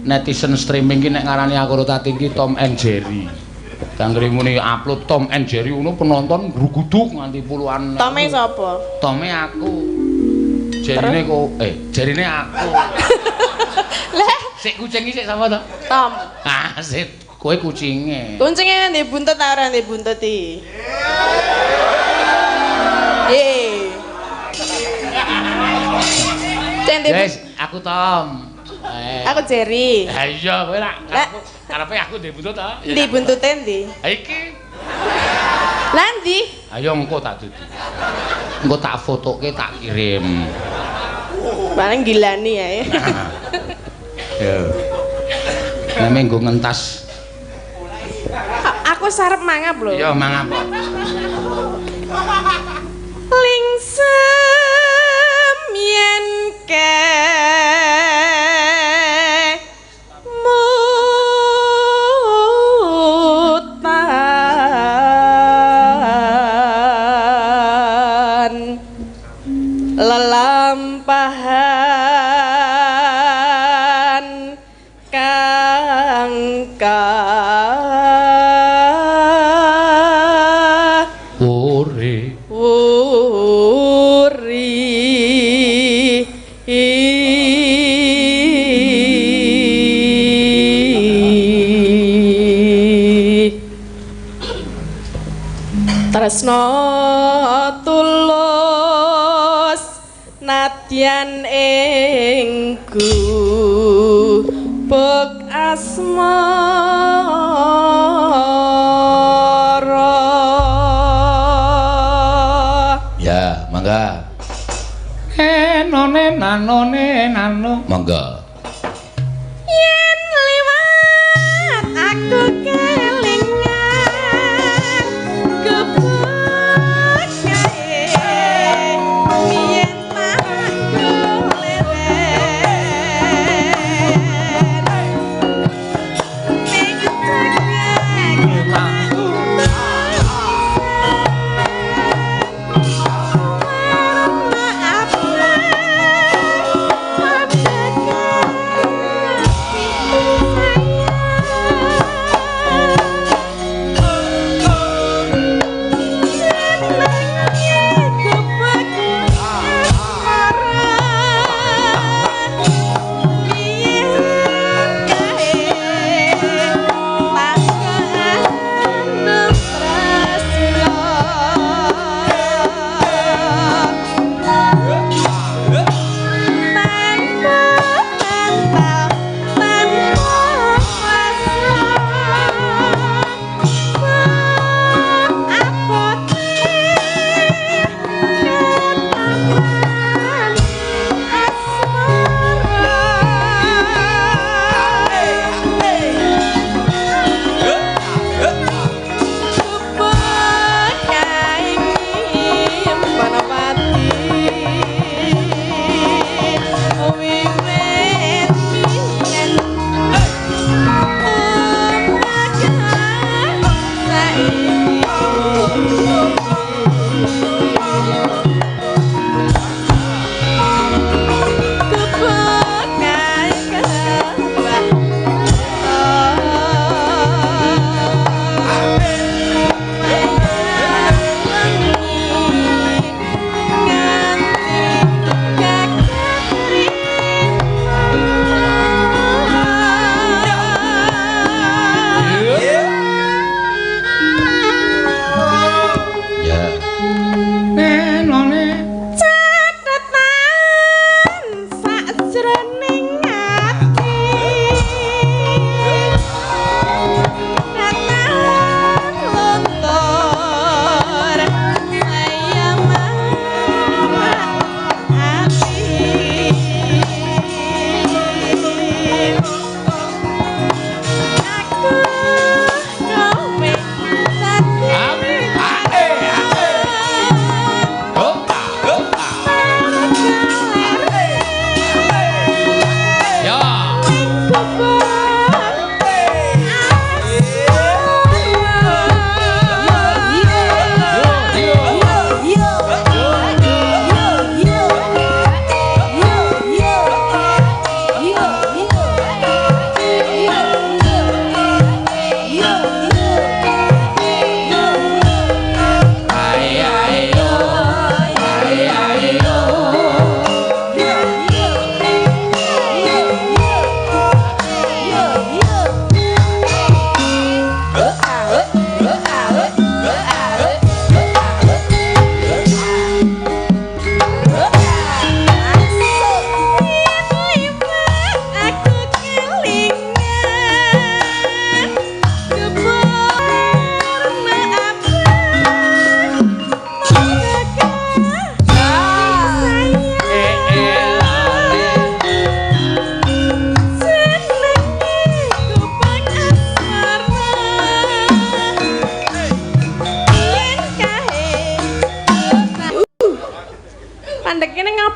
netizen streaming ki nek ngarani aku Tatin ki Tom and Jerry. Kanggo muni upload Tom and Jerry ngono penonton gruguduk nganti puluhan. Tome sapa? Tome aku. Jerine kok jerine aku. Lah, sik kucing iki sik sapa to? Tom. Ah, sik kowe kucinge. Kucinge ndek buntut ta ora ndek buntut iki? Ye. Wes, aku Tom. Aku Jerry. Ha iya, kowe lak karepe aku ndek buntut ta? Ndi buntute ndi? Ha iki. Lah ndi? Ayo engko tak dudu. Engko tak fotoke tak kirim. Paling gilani ya. Ya. Nek nggo ngentas. Aku sarep mangap lho. Iya, mangap. Lingsem yen ke mutan lelampahan kang ka uri uri tresno tulus nadyan ing gubuk asmara. Ya, mangga. Enone nanone nano. Mangga. Yen liwat aku kelingan gebuk kae yen tak leren ning aku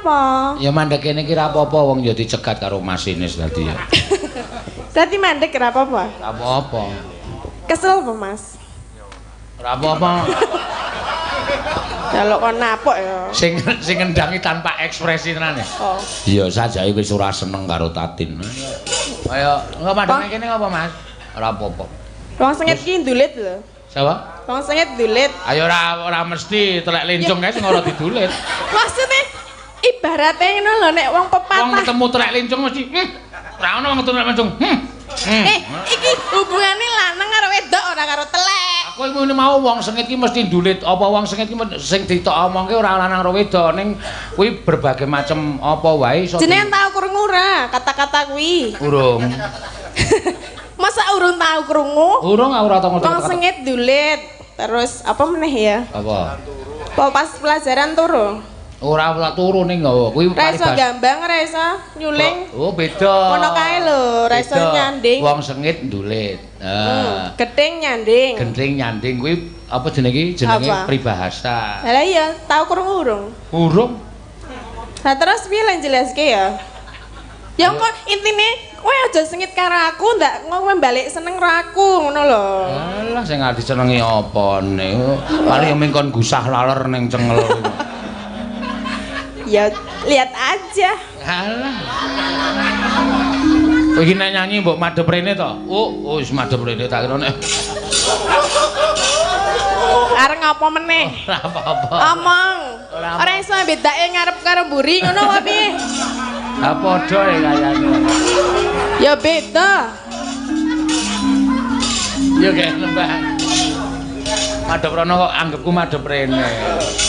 ngapa? Ya mandek kene iki ra apa-apa wong ya dicegat karo masinis tadi ya. Dadi mandek ora apa-apa. Ora apa-apa. Kesel apa, Mas? Ora apa-apa. Kalau kon napok ya. Sing sing ngendangi tanpa ekspresi tenan ya. Oh. Iya, sajake wis ora seneng karo Tatin. Ayo, engko mandek kene ngapa, Mas? Ora apa-apa. Wong sengit ki ndulit lho. Sapa? Wong sengit ndulit. Ayo ora mesti telek lencung kae sing ora didulit. Maksudnya ibaratnya ngono lho nek wong pepatah. Wong ketemu telek lencung mesti ora ono wong ketemu telek lencung. Iki hubungane lanang karo wedok ora karo telek. Aku ngene mau wong sengit ki mesti ndulit. Apa wong sengit ki sing ditok omongke ora lanang karo wedok ning kuwi berbagai macam apa wae iso. Jenengan tau krungu ora kata-kata kuwi? Urung. Masa urung tau krungu? Urung aku ora tau ngerti. Wong sengit ndulit. Terus apa meneh ya? Apa? Apa pas pelajaran turu? Ora ora turu ning nggawa kuwi ora iso gambang, ora iso nyuling. Oh, beda. Ngono kae lho, ora iso nyanding. Wong sengit ndulit. Heeh. Gething nyanding. Gething nyanding kuwi apa jenenge iki? Jenenge peribahasa. Lah iya, tau krungu urung? Urung. Lah terus piye lan jelaske ya? Ya kok intine kowe aja sengit karo aku, ndak kowe balik seneng karo aku ngono lho. Alah sing arep disenengi apane? Paling yo mung kon gusah laler ning cengel. Ya lihat aja. Alah. Iki nek nyanyi mbok madhep rene to? Oh, wis madhep rene tak kira nek. Arep ngapa meneh? Ora apa-apa. Omong. Ora iso bedake ngarep karo mburi ngono apa piye? Ha padha ya kayane. Ya beda. Ya kayak lembah. Madhep rono kok anggepku madhep rene.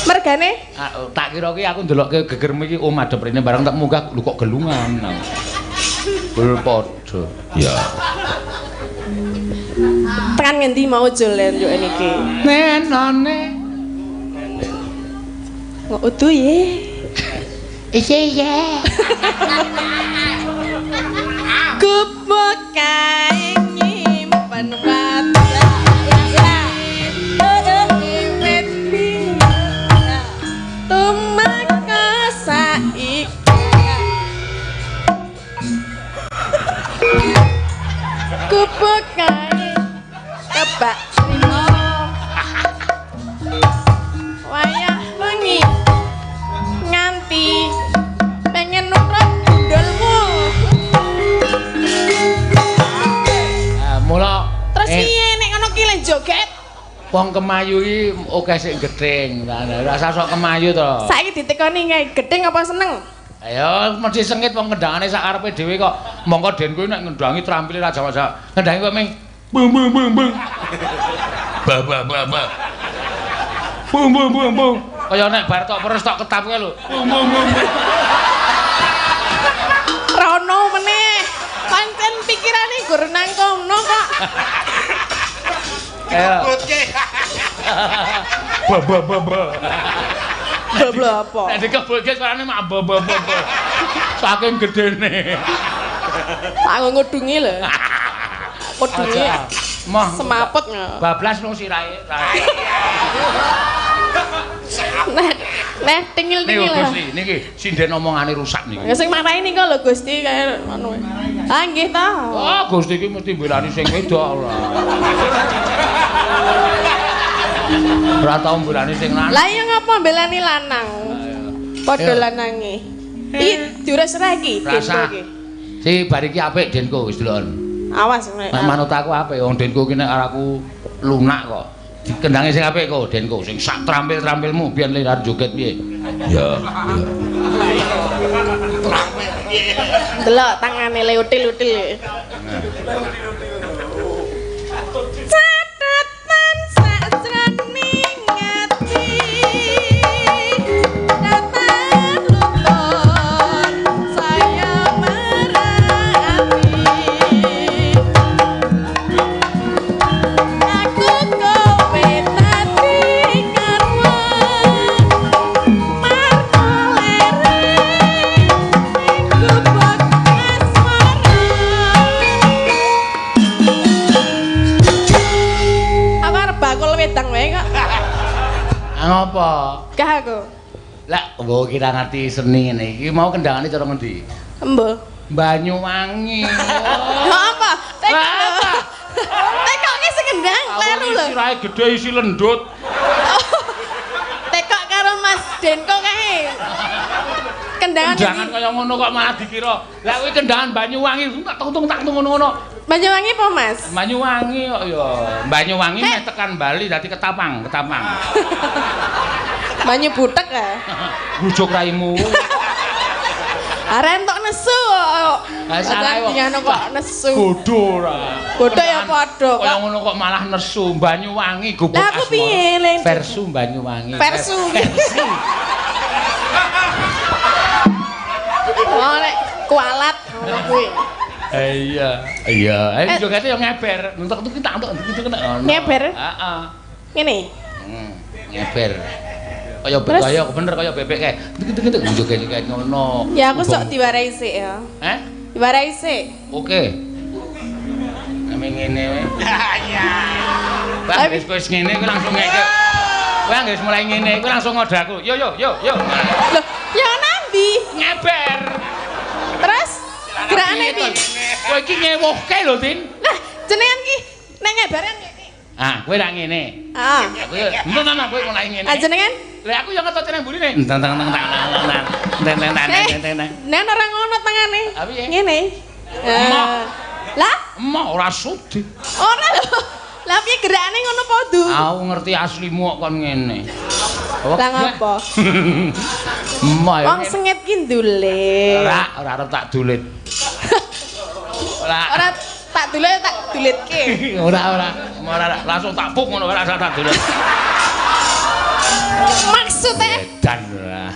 Mergane? Tak kira ki aku ndelokke gegermu iki oh madhep rene bareng tak munggah lho kok gelungan. Bel padha. Ya. Tekan ngendi mau jolen yo niki? Nenone. Kok udu ye. Iya iya. Gubuk kae nyimpen gubuk kae kebak trimo wayah wengi nganti pengen nurut gundulmu. Mula terus piye nek ngono ki le joget? Wong kemayu iki akeh sing gething. Ora usah sok kemayu to. Saiki ditekoni kae gething apa seneng? Ayo mesti sengit wong ngendangane sak karepe dhewe kok. Mongko den kuwi nek ngendangi trampile ra jamak-jamak. Ngendangi kok ming bung bung bung bung. Ba ba ba ba. Bung bung bung bung. Kaya nek bar tok peres tok ketap kae lho. Bung bung bung. Rono meneh. Pancen pikirane gur nang kono kok. Dikebutke. Ba ba ba ba. Blabla apa? Nek dikebutke suarane mak ba ba ba. Saking gedene. Tak ngudungi lho. Kudunge. Moh semaput. Bablas nang sirahe. Nah, nah tingil-tingil. Niku Gusti, niki sinden omongane rusak niki. Ya sing marahi niku lho Gusti kaya ngono. Ah nggih ta. Oh, Gusti iki mesti mbelani sing wedok ora. Ora tau mbelani sing lanang. Lah iya ngapa mbelani lanang? Padha lanange. Iki diures ra iki? Rasa. Si bar iki apik Denko wis deloken. Awas nek manut aku apik wong Denko ki nek aku lunak kok. Dikendangi sing apik kok Denko sing sak trampil-trampilmu biyen le arep joget piye. Ya, ya. Delok tangane le util-util. Catatan sakjroning ati. Datan lutut saya marani. Aku kowe tadi karwan marko lere gubuk asmara. Aku arep bakul wedang wae kok. Ngopo? Gah aku. Lah, mbok kira ngerti seni ngene iki mau kendangane cara ngendi? Embo. Banyuwangi. Lho apa? Tekok. Tekoke sing kendang kleru lho. Sirahe gedhe isi lendut. Tekok karo Mas Denko kae. Kendangan kendangan kaya ngono kok malah dikira. Lah kuwi kendangan Banyuwangi tak tung tak tung ngono-ngono. Banyuwangi apa, Mas? Banyuwangi kok ya. Banyuwangi meh tekan Bali dadi ketapang, ketapang. Banyu butek ya. Bujuk raimu. Arek entuk nesu kok. Lah ngono kok nesu. Bodho ora. Bodho ya padha kok. Kaya ngono kok malah nesu Banyuwangi gubuk asmara. Lah aku piye le? Versu Banyuwangi. Versu. Oh nek kualat ngono kuwi. Iya. Iya, ayo jogete yo ngeber. Entuk iki tak entuk iki kena ngono. Ngeber? Heeh. Ngene. Ngeber. Kaya kaya bener kaya bebek kae. Tek joget-joget ngono. Ya aku sok diwarai sik ya. Heh? Diwarai sik. Oke. Ame ngene wae. Iya. Wah, wis wis ngene kowe langsung ngeke. Kowe wis mulai ngene kowe langsung ngode aku. Yo yo yo yo. Loh, ya nandi? Ngeber. Terus gerakane piye? Kowe iki ngewuhke lho, Tin. Lah, jenengan ki nek ngebaran ngene. Ah, kowe ra ngene. Heeh. Kowe entar kowe mulai ngene. Ah, jenengan? Lah aku yo ngetut nang mburine. Entang tang tang tang tang tang tang tang tang. Nek ora ngono tangane. Ngene. Lah, emoh ora sudi. Ora lho. Lah piye gerakane ngono padha? Aku ngerti aslimu kok kon ngene. Lah ngopo? Emoh. Wong sengit ki ndulit. Ora, ora arep tak dulit. Ora. Ora tak dulit tak dulitke. Ora ora. Ora langsung tak puk ngono ora tak dulit. Maksudnya edan ora.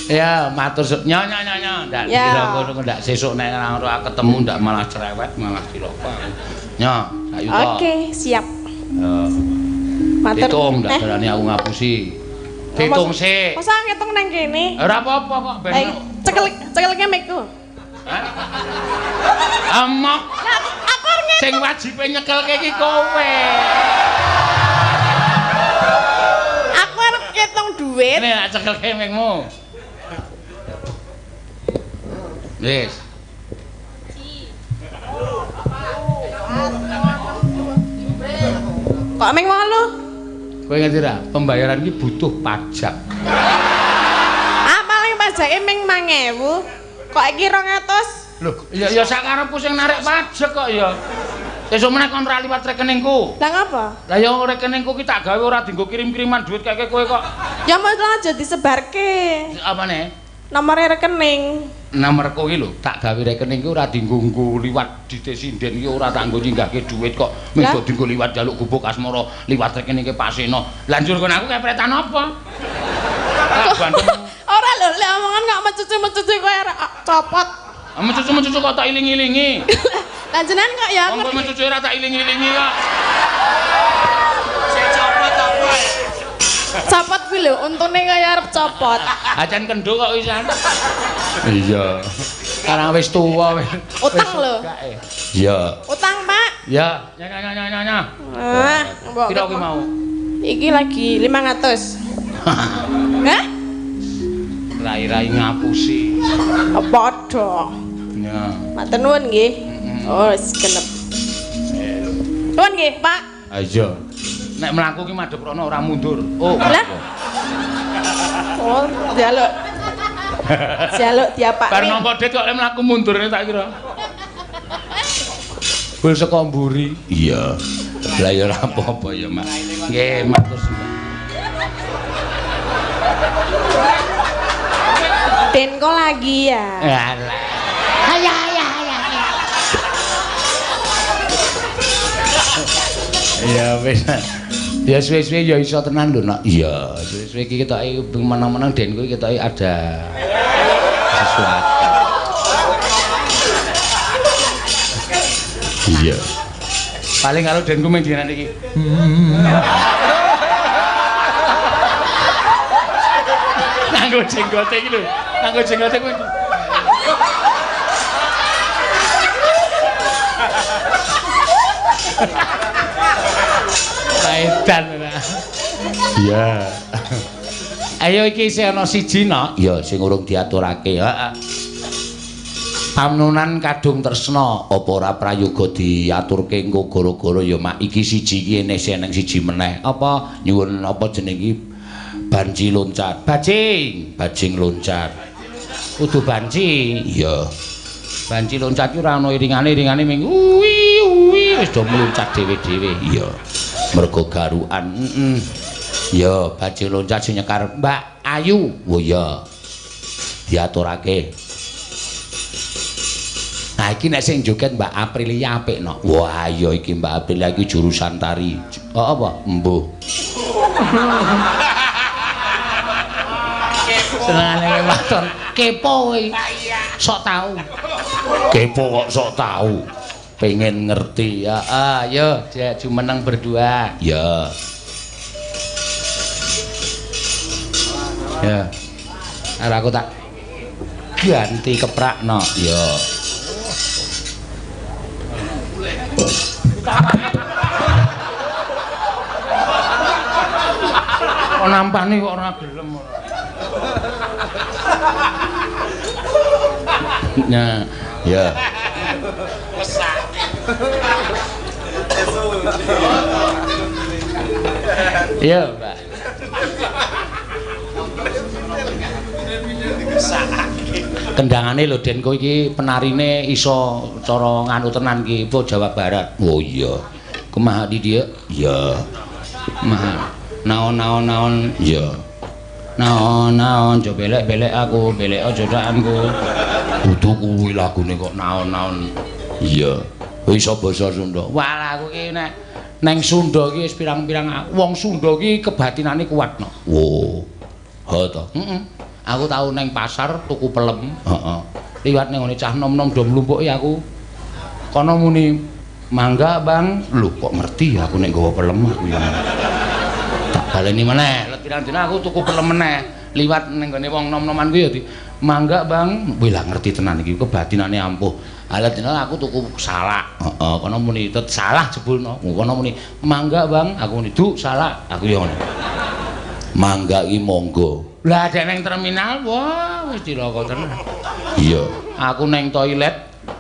Ya matur nyo nyo nyo nyo ndak dikira ngono ndak sesuk nek ora ketemu ndak malah cerewet malah cilaka. Nyo, sak yuta. Oke, siap. Yo. Matur. Hitung ndak berani aku ngapusi. Hitung sik. Masa ngitung nang kene? Ora apa-apa kok ben. Cekel cekelke mikku. Hah? Amok. Aku arep ngitung. Sing wajibe nyekelke iki kowe. Aku arep ngitung duit. Nek cekelke mikmu. Wis. Kok ming 8? Kowe ngerti ra? Pembayaran iki butuh pajak. Ah, paling pajake ming 5.000. Kok iki 200? Lho, ya ya sakarepku sing narik pajak kok ya. Sesuk meneh kon ora liwat rekeningku. Lah ngapa? Lah ya rekeningku ki tak gawe ora dienggo kirim-kiriman duit keke kowe kok. Ya mau aja disebarke. Apane? Nomore rekening. Nomorku iki lho, tak gawe rekening ki ora dienggo liwat dite sinden ki ora tak nggo nyinggahke duit kok. Mung dienggo liwat njaluk gubuk asmara liwat rekeningke Pak Seno. Lah njur kon aku kepretan apa? Ora lho, lek omongan kok mecucu-mecucu kowe copot. Mecucu-mecucu kok tak iling-ilingi. Lah jenengan kok ya ngerti. Wong mecucu ora tak iling-ilingi kok. Sing copot apa? Copot kuwi lho, untune kaya arep copot. Acan kendho kok wisan. Iya. Karang wis tuwa wis. Utang lho. Iya. Utang, Pak. Iya. Nya nya nya nya. Ah, mbok. Piro kuwi mau? Iki lagi 500. Hah? Rai-rai ngapusi. Padha. Ya. Matur nuwun nggih. Oh, wis genep. Nuwun nggih, Pak. Ha iya. Nek mlaku ki madhep rono ora mundur. Oh. Lah. Oh, njaluk. Njaluk diapakne. Bar nampa dit kok lek mlaku mundur tak kira. Bul saka mburi. Iya. Lah ya ora apa-apa ya, Mak. Nggih, matur suwun. Denko lagi ya. Alah. Ayah ayah ayah. Ya wis. Ya suwe-suwe ya iso tenan lho, Nak. Iya, suwe-suwe iki ketoke menang-menang Denko iki ketoke ada sesuatu. Iya. Paling kalau Denko mung dinan iki. Nganggo jenggote iki lho. Nganggo jenggote kuwi. Edan ora. Iya. Ayo iki isih ana siji no. Ya sing urung diaturake. Heeh. Pamnunan kadung tresna apa ora prayoga diaturke engko gara-gara ya mak iki siji iki eneh sing siji meneh. Apa nyuwun apa jeneng iki banci loncat. Bajing, bajing loncat. Kudu banci. Iya. Banci loncat ki ora ana iringane, iringane ming uwi uwi wis do mluncat dhewe-dhewe. Iya. Mergo garukan. Heeh. Ya, bajing loncat sing nyekar Mbak Ayu. Oh iya. Diaturake. Nah iki nek sing joget Mbak Aprilia apik no. Wah iya iki Mbak Aprilia iki jurusan tari. Oh apa? Embuh. Senengane waton kepo kowe. Sok tau. Kepo kok sok tau. Pengen ngerti. Ya, ayo jumeneng berdua. Ya. Ya. Arek aku tak ganti keprakno. Ya. Kok nampane kok ora gelem ora. Nah, ya. Iya, Mbak. Kendangane lho Den, kowe iki penarine iso cara nganu tenan iki, apa Jawa Barat. Oh iya. Kumaha di dia? Iya. Kumaha? Naon-naon-naon? Iya. Naon-naon aja belek-belek aku, belek aja dakanku. Kudu kuwi lagune kok naon-naon. Iya. Iso basa Sunda. Wah, aku iki nek neng Sunda iki wis pirang-pirang wong Sunda iki kebatinane kuat no. Oh. Ha to. Heeh. Aku tau neng pasar tuku pelem, heeh. Liwat neng ngene cah nom-nom do mlumpuki aku. Kono muni, "Mangga, Bang." Lho kok ngerti ya aku nek nggawa pelem aku ya. Tak baleni meneh, let pirang dina aku tuku pelem meneh. Liwat neng nggone wong nom-noman kuwi ya di, "Mangga, Bang." Wih lah ngerti tenan iki kebatinane ampuh. Alat dina aku tuku salak. Heeh, kono muni tet salah jebulno. Kono muni, "Mangga, Bang." Aku muni, "Duk, salak." Aku ya ngono. Mangga iki monggo. Lah dek neng terminal, wah wis cilaka tenan. Iya, aku neng toilet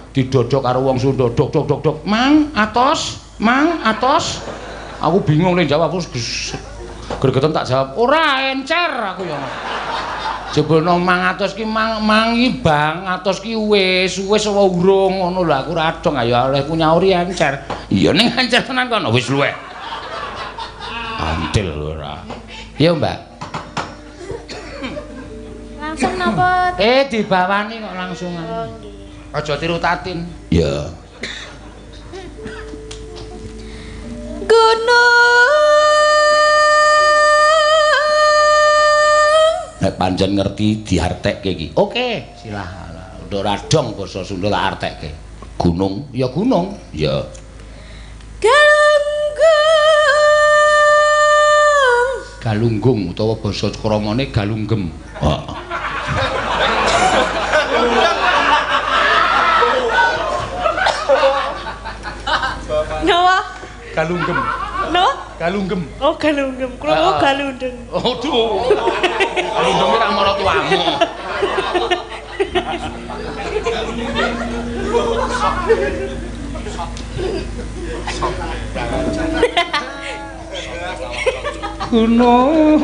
didodok karo wong Sunda, dok dok dok dok. Mang atos, mang atos. Aku bingung nek jawab aku gregeten tak jawab, ora encer aku ya. Jebulno mang atos ki mang mang iki bang, atos ki wis, wis apa urung ngono lho aku ora dong ayo olehku nyauri encer. Iya ning encer tenan kono wis luweh. Antil ora. Iya, Mbak. Langsung napa? Dibawani kok langsungan. Oh, nggih. Aja tiru Tatin. Iya. Gunung. Nek pancen ngerti diartekke iki. Oke, silah. Udah ora dong basa Sunda tak artekke. Gunung, ya gunung. Ya. Galunggung. Galunggung utawa basa kramane galunggem. Heeh. Napa? Galunggem. Napa? Galunggem. Oh, galunggem. Kula galundeng. Aduh. Galunggem ora maratuamu. Gunung.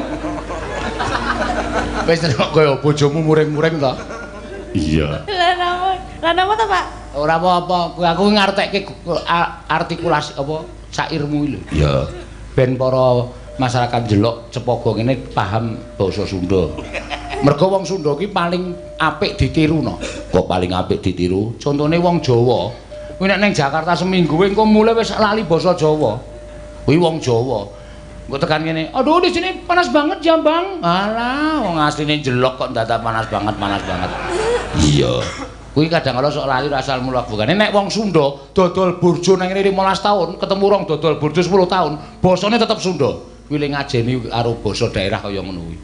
Wis kok kaya bojomu muring-muring to? Iya. Lah napa? Lah napa to, Pak? Ora apa-apa, aku ngartekke artikulasi apa sairmu lho. Iya. Ben para masyarakat Jelok Cepogo ngene paham basa Sunda. Mergo wong Sunda ki paling apik ditiru no. Kok paling apik ditiru? Contone wong Jawa. Kuwi nek ning Jakarta seminggu engko mulai wis lali basa Jawa. Kuwi wong Jawa. Engko tekan ngene, "Aduh di sini panas banget ya, Bang." Alah, wong asline Jelok kok ndadak panas banget, panas banget. Iya. Kuwi kadang kala sok lali asal mula bukane. Nek wong Sunda dodol burjo nang ngene 15 tahun, ketemu rong dodol burjo 10 tahun, basane tetep Sunda. Kuwi le ngajeni karo basa daerah kaya ngono kuwi.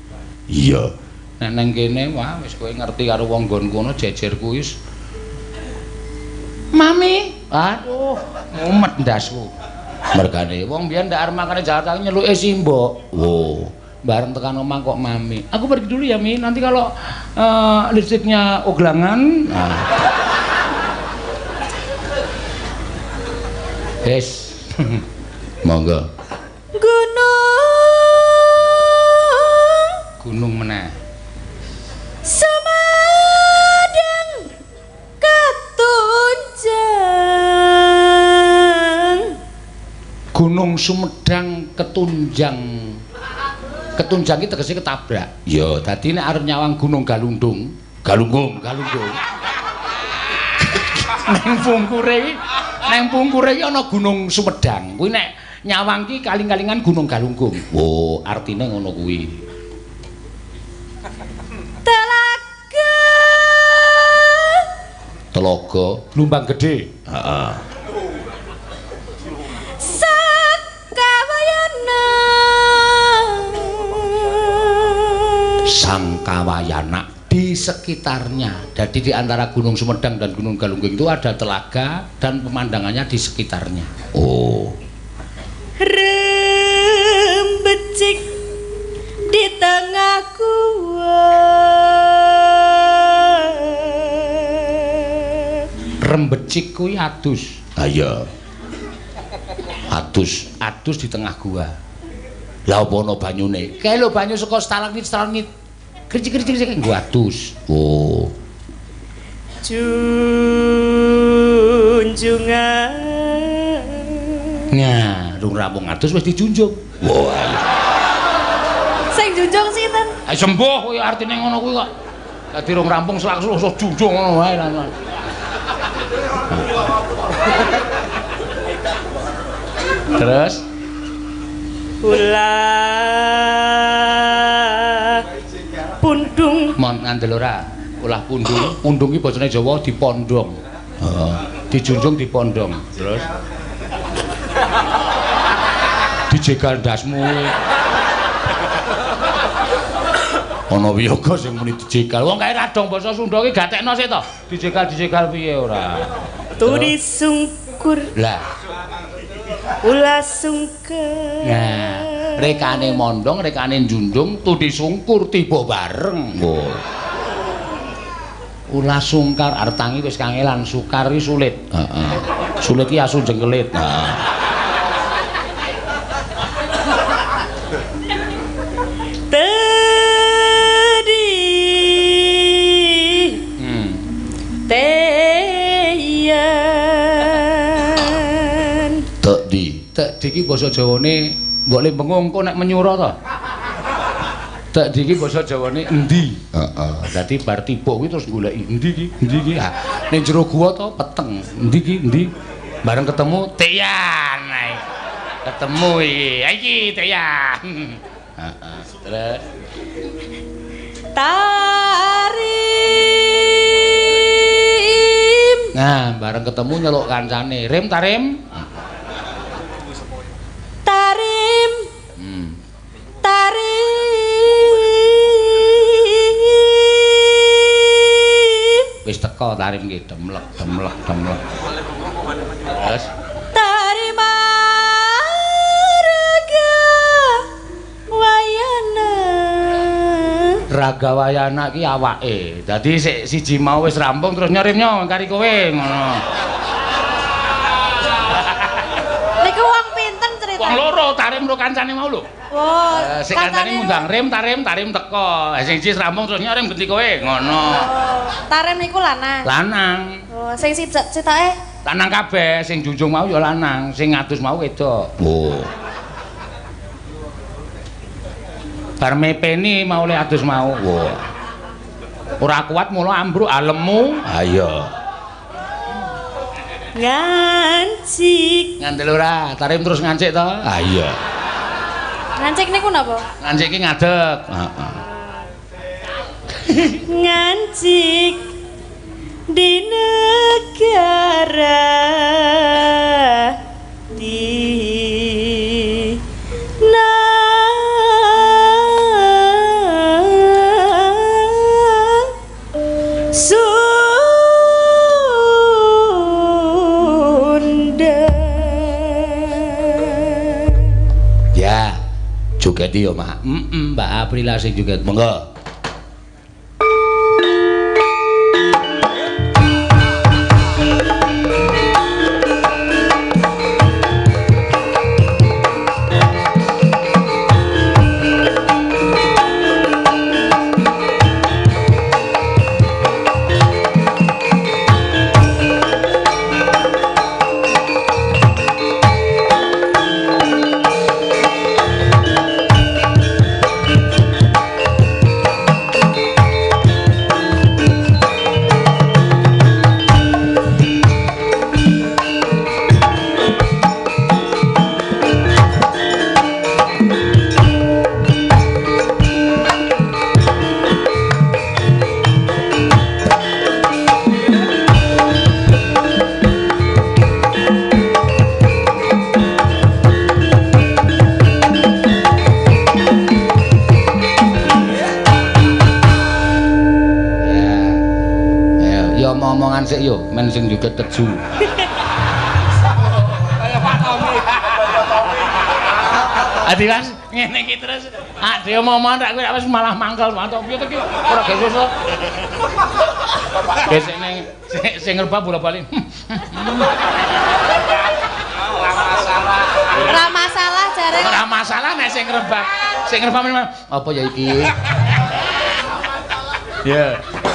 Iya. Nek nang kene wah wis kowe ngerti karo wong nggon kono jejer kuwi wis. Mami, aduh, mumet ndasku. Mergane wong biyen ndak arep makane Jakarta nyeluke simbok. Wo. Bareng tekan omah kok mami. Aku pergi dulu ya, Mi. Nanti kalau listriknya oglangan. Nah. Yes. Monggo. Gunung. Gunung meneh. Sumedang ketunjang. Gunung Sumedang ketunjang. Ketunjang iki tegese ketabrak. Ya, dadi nek arep nyawang Gunung Galunggung, Galunggung, Galunggung. Neng pungkure iki ana Gunung Sumedang. Kuwi nek nyawang ki kaling-kalingan Gunung Galunggung. Oh, artine ngono kuwi. Telaga. Telaga Lumbang Gedhe. Heeh. Sakawayana. Sangkawayana di sekitarnya. Jadi di antara Gunung Sumedang dan Gunung Galunggung itu ada telaga dan pemandangannya di sekitarnya. Oh. Rembecik di tengah gua. Rembecik kuwi adus. Ha iya. Adus, adus di tengah gua. Lah apa ana banyune? Kae lho banyu saka stalagmit stalagmit. Kricik-kricik nggo adus. Oh. Junjungan. Nah, rung rampung adus wis dijunjung. Wah. Sing junjung sinten? Ayo sembuh kuwi artine ngono kuwi kok. Dadi rung rampung langsung junjung ngono wae lan. Terus ulah pundung. Mon ngandel ora? Ulah pundung. Pundung iki basane Jawa dipondhong. Heeh. Dijunjung dipondhong. Terus dijegal ndasmu. Ana wiyaga sing muni dijegal. Wong kae ra dong basa Sunda ki gatekno sik to. Dijegal-dijegal piye ora? Turi sungkur. Lah. Ulah sungker. Nah, rekane mondong, rekane njunjung, tudi sungkur tiba bareng. Oh. Ulah sungkar arep tangi wis kangelan, sukar iki sulit. Heeh. Sulit iki asu jengkelit. Heeh. Tedi. Teyan. Tekdi. Tekdi iki basa Jawane mbok le bengung engko nek menyura to. Tekdi iki basa Jawane endi? Heeh. Dadi bar tiba kuwi terus goleki endi iki? Endi iki? Ha, ning jero gua to peteng. Endi iki? Endi? Bareng ketemu Teyan ae. Ketemu iki. Ha iki Teyan. Heeh. Terus Tarim. Nah, bareng ketemu nyeluk kancane. Rim tarim. Tarim. Tarim. Wis teko tarim ki demlek demlek demlek. Terus Tarima raga wayana. Raga wayana ki awake. Dadi sik siji mau wis rampung terus nyerimnya kari kowe ngono. Niku wong pinten cerita? Wong loro tarim karo kancane mau lho. Oh, sik kancane ngundang rim tarim tarim teko. Sing siji rampung terus nyerim genti kowe ngono. Oh, tarim niku lanang. Lanang. Oh, sing sitoke lanang kabeh, sing junjung mau ya lanang, sing ngadus mau wedok. Oh. Bar mepeni mau le adus mau. Wah. Ora kuat mula ambruk alemu. Ha iya. Ngancik. Ngandel ora? Tarim terus ngancik to? Ha iya. Ngancik niku napa? Ngancik iki ngadeg. Heeh. Ngancik di negara di Sunda. Ya, Jogeti ya, Mak. Heeh, Mbak Aprila sing joget. Monggo. Sik yo men sing joget keju. Kaya Pak Tommy. Adi Mas ngene iki terus ade omong-omongan rak kowe wis malah mangkel mantuk piye to iki ora gesus to. Gesek ning sing ngerbak bola-bali. Ora masalah. Ora masalah jare. Ora masalah nek sing ngerbak. Sing ngerbak apa ya iki? Ya. Ketinggalan.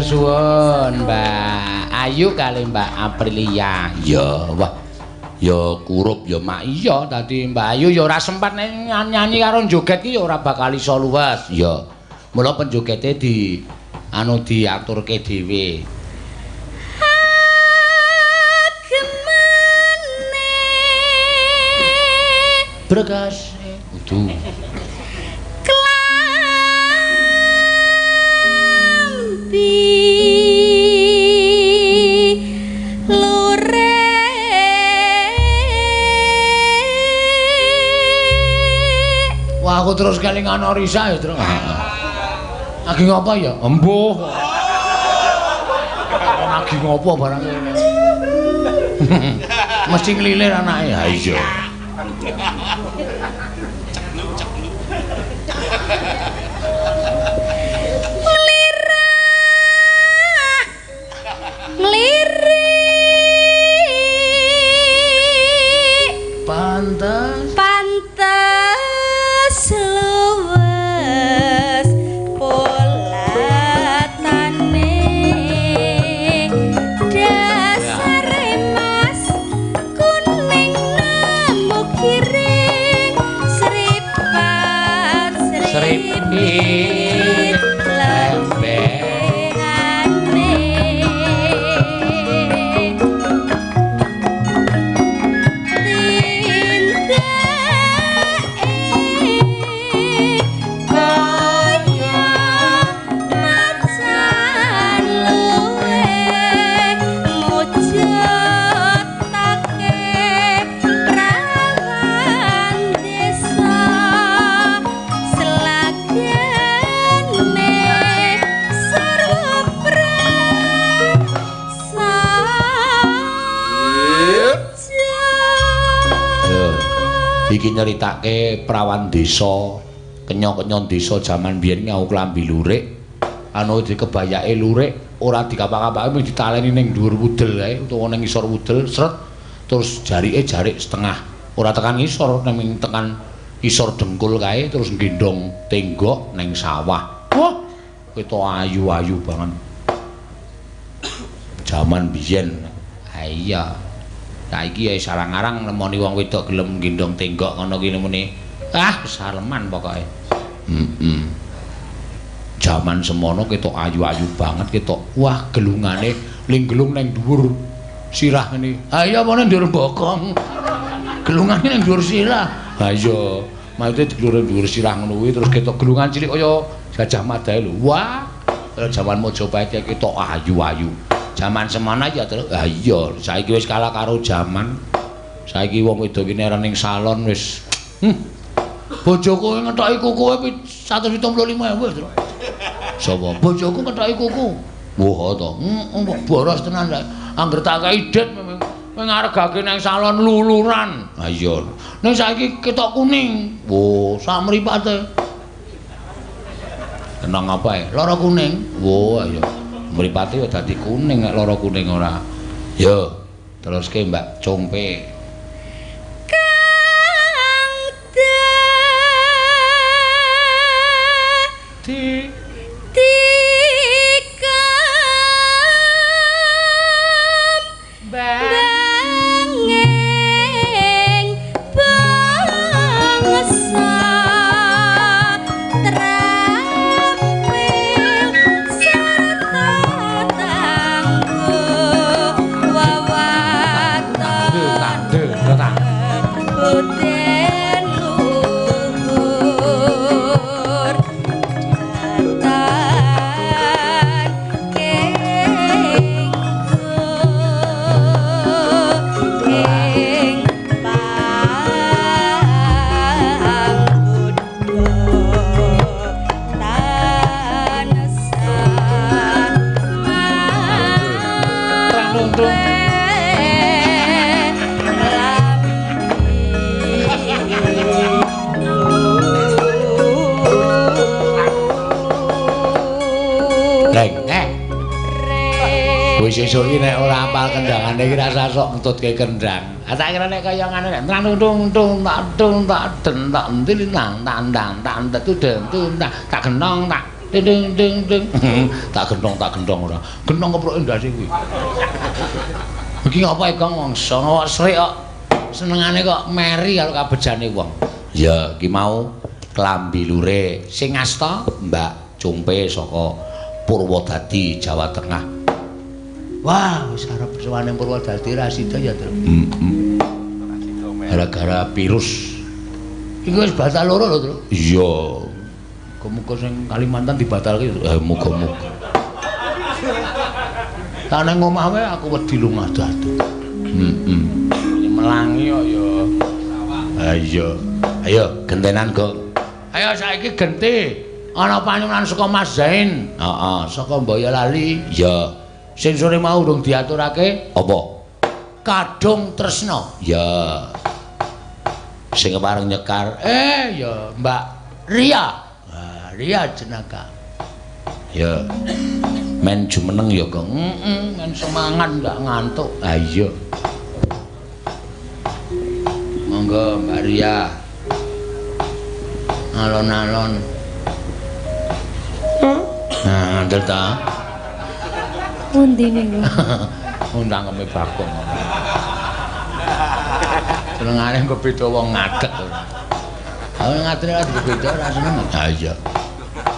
Suwun Mbak Ayu kali Mbak Aprilia. Ya wah. Ya kurup ya mak iya dadi Mbak Ayu ya ora sempat nek nyanyi karo joget ki ya ora bakal iso luwes. Ya. Mula penjogete di anu diaturke dhewe. Agemane Bregas kudu klambi lure Wah aku terus kelingan Orisa ya, Tru. Lagi ngopo ya? Embuh. Lagi ngopo barang ini. Mesti ngelilir anake. Ha iya. Nglirak nglirik Pantes pantes luwes polatane dasare mas kuning nemu kiring seripat seripit lembehane tindake kaya macan luwe mujudake prawan desa selagane sarwa prasaja. Iki nyeritake prawan desa, kenya-kenya desa jaman biyen nganggo klambi lurik, anu dikebayake lurik, ora dikapak-kapake mung ditaleni ning dhuwur wudel kae utawa ning ngisor wudel, sret, terus jarike jarik setengah. Ora tekan ngisor, ning tekan isor dengkul kae terus nggendong tenggok ning sawah. Wah, ketok ayu-ayu banget. Jaman biyen. Ha iya. Saiki ya sarang-arang nemoni wong wedok gelem nggendong tenggok ngono ki nemoni. Ah, saleman pokoke. Heeh. Jaman semono ketok ayu-ayu banget ketok. Wah, gelungane ling gelung ning dhuwur sirah ngene. Ha iya apa ning dhuwur bokong. Gelungane ning dhuwur sirah. Ha iya, maksude digelung dhuwur sirah ngono kuwi terus ketok gelungan cilik kaya Gajah Mada lho. Wah, jaman Majapahit ketok ayu-ayu. Jaman semana ya terus. Ha iya, saiki wis kalah karo jaman. Saiki wong wedok iki nek ning salon wis bojoku ngethoki kukuwe 175.000 terus. Sapa? Bojoku ngethoki kuku. Wah to. Heeh, boros tenan lek. Angger tak kei det ngaregake nang salon luluran. Ha iya. Ning saiki ketok kuning. Wah, sak mripate. Kenang apa e? Lara kuning. Wah, iya. Mripate ya dadi kuning nek lara kuning ora. Yo, teruske Mbak Congpe. Kang Di tikam bangeng bangsa terampil sarta tangguh wawaton buden luhur datan ing panggoda tansah Leng, Kowe sesuk iki nek ora apal kendangane iki rasah sok ngentutke kendang. Ah tak kira nek kaya ngene nek trang tung tung tak tung tak den tak ndil nang tak ndang tak ndetu den tu tak tak genong tak. Ding ding ding. Tak gentong ora. Gentong kepruke ndase kuwi. Iki ngapa Gong wong sono kok srik kok. Senengane kok meri karo kabejane wong. Ya, iki mau klambi lure sing ngasta Mbak Cumpe saka Purwodadi, Jawa Tengah. Wah, wis arep sowan ning Purwodadi ra sida ya, Tru. Heeh. Gara-gara virus. Iki wis batal loro lho, Tru. Iya. Muga-muga sing Kalimantan dibatalke. Muga-muga. Tak nang omah wae aku wedi lunga ado-ado. Heeh. Melangi kok ya. Ha iya. Ayo gentenan, Gong. Ayo saiki genti. Ana panyuwunan saka Mas Zain. Heeh, saka Boyolali. Iya. Sing sore mau urung diaturake apa? Kadung Tresna. Ya. Sing kepareng nyekar, ya Mbak Ria. Wah, Ria jenaka. Ya. Men jumeneng ya, Gong. Heeh, men semangat ndak ngantuk. Ha iya. Monggo Mbak Ria. Alon-alon. Nah, ngandel ta? Pundi niku? Undangeme Bagong. Senengane kok beda wong ngadeg. Aku ngadeg ora beda ora seneng. Ha iya.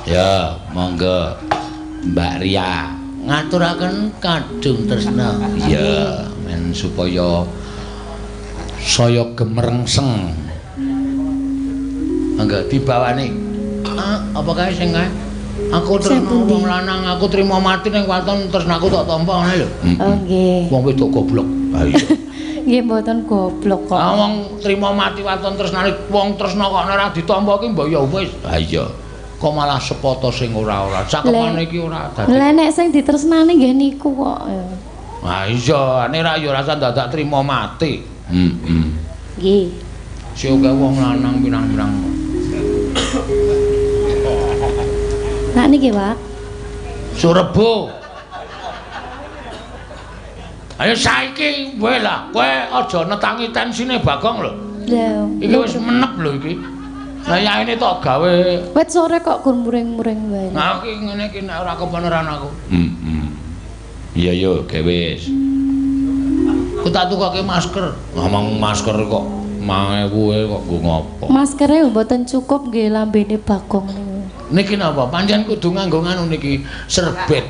Ya, monggo Mbak Ria ngaturaken Kadung Tresna. Iya, men supaya saya gemerengseng. Monggo dibawani. Apa kae sing kae? Aku tresna wong lanang, aku trimo mati ning waton tresnaku tak tampa ngene lho. Oh nggih. Wong wedok goblok. Ha iya. Nggih mboten goblok kok. Ah wong trimo mati waton tresnane wong tresna kok ora ditampa ki mbok ya wis. Ha iya. Kok malah sepoto sing ora-ora. Cakepane iki ora dadi. Lah nek sing ditresnani nggih niku kok. Ha iya, nek ra ya rasa dadak trimo mati. Heeh. Nggih. Sing akeh wong lanang pirang-pirang. Nak niki, Pak. Surebo. Ayo saiki wae lah, kowe aja netangi tensine Bagong lho. Lha, iki wis menep lho iki. Lah yaene tok gawe. Wit sore kok gur muring-muring wae. Nah iki ngene iki nek ora kebeneran aku. Heeh. Iya yo, gawe wis. Ku tak tukoke masker. Ngomong masker kok 1000 kok nggo ngopo? Maskere mboten cukup nggih lambene Bagong niku. Niki napa? Pancen kudu nganggo nganu niki serbet.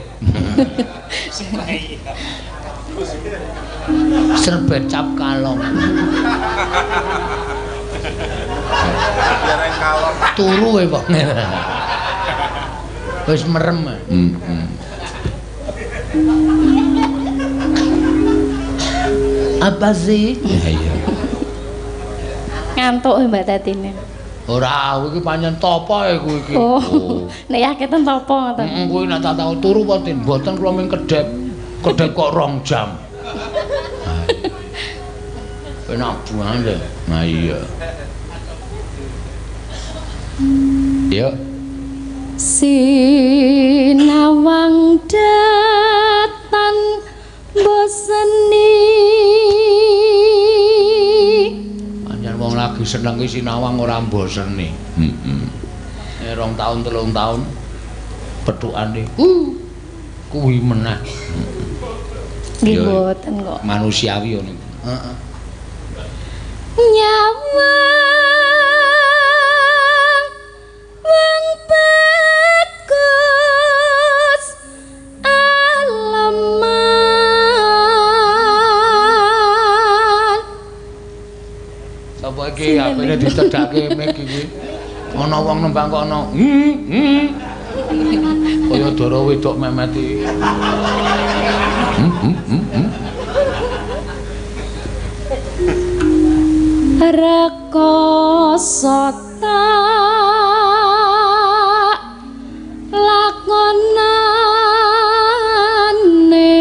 Serbet cap kalong. Turu wae kok. Wis merem. Heeh. Apa sih? Ya iya. Ngantuk Mbak Tatine. Ora, iki pancen tapa kuwi iki. Oh. Nek yaketen tapa ngoten. Heeh, kuwi nek tak tau turu apa tin? Mboten kula mung kedhep. Kedhep kok 2 jam. Penak banget. Nah iya. Yuk. Sinawang datan boseni. Wong lagi seneng ki sinawang ora mboseni. Heeh. Nek 2 tahun 3 tahun pethukane. Kuwi meneh. Nggih mboten kok. Manusiawi ngono. Heeh. Nyawang wong bagus alaman. Sapa iki apene dicedhake mik iki. Ana wong nembang kok ana. Kaya dara wedok memeti. Rekoso tak lakonane.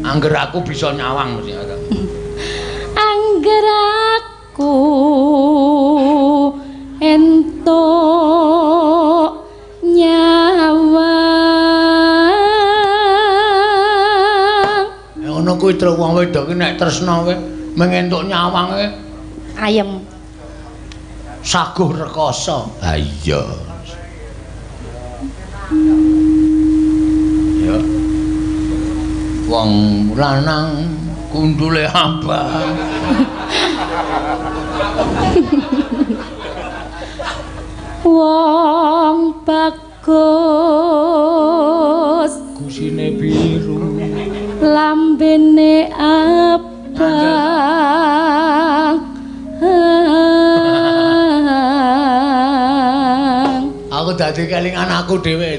Angger aku bisa nyawang mesti. Angger aku entuk nyawang. Ngono kuwi tru wong wedok ki nek tresna kowe mengentuk nyawang kowe ayem. Saguh rekoso. Ha iya. Ya. Wong lanang kundule abang. Wong bagus gusine biru, lambene abang. Aku dadi kelingan aku dhewe.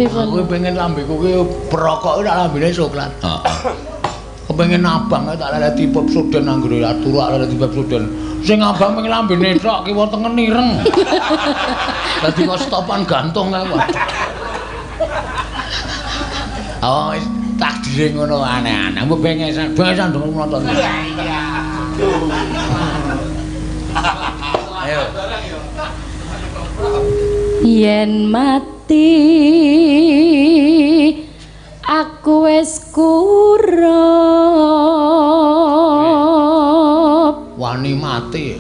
Aku pengen lambeku ki perokok ora lambene coklat. Heeh. Kepengen abang tak lele tipe soden anggere turu lele tipe soden. Sing abang pengen lambene tok kiwa tengen ireng. Dadi kok stopan gantung kae. Oh, takdire ngono aneh-aneh. Mbok bengesan, bengesan dong nonton. Ayo. Yen mati aku wis kurup. Wani mati.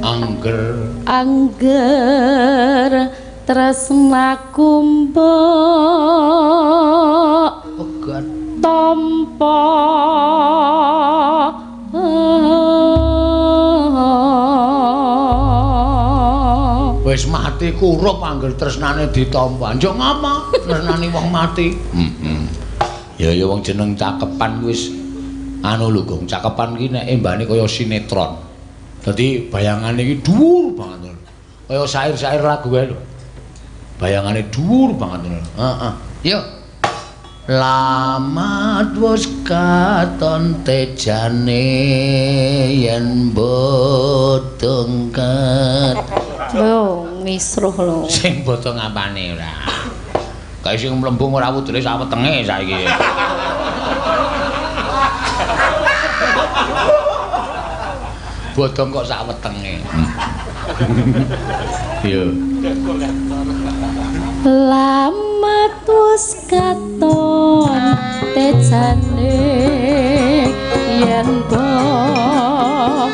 Angger angger tresnaku mbok pegat tampa. Wis mati kurup angger tresnane ditampa. Njuk ngapa tresnane wong mati? Ya ya wong jeneng cakepan wis anu lho Gong, cakepan ki nek embane kaya sinetron. Dadi bayangane iki dhuwur banget. Kaya syair-syair lagu wae lho. Bayangane dhuwur banget ngono. Heeh. Yo. Lamat wis katon tejane yen bodong ket. Lho, ngisruh lho. Sing bodong apane ora? Kae sing mlembung ora wudune sak wetenge saiki. Bodong kok sak wetenge. Yo. Lamat wis katon tejane yen bodong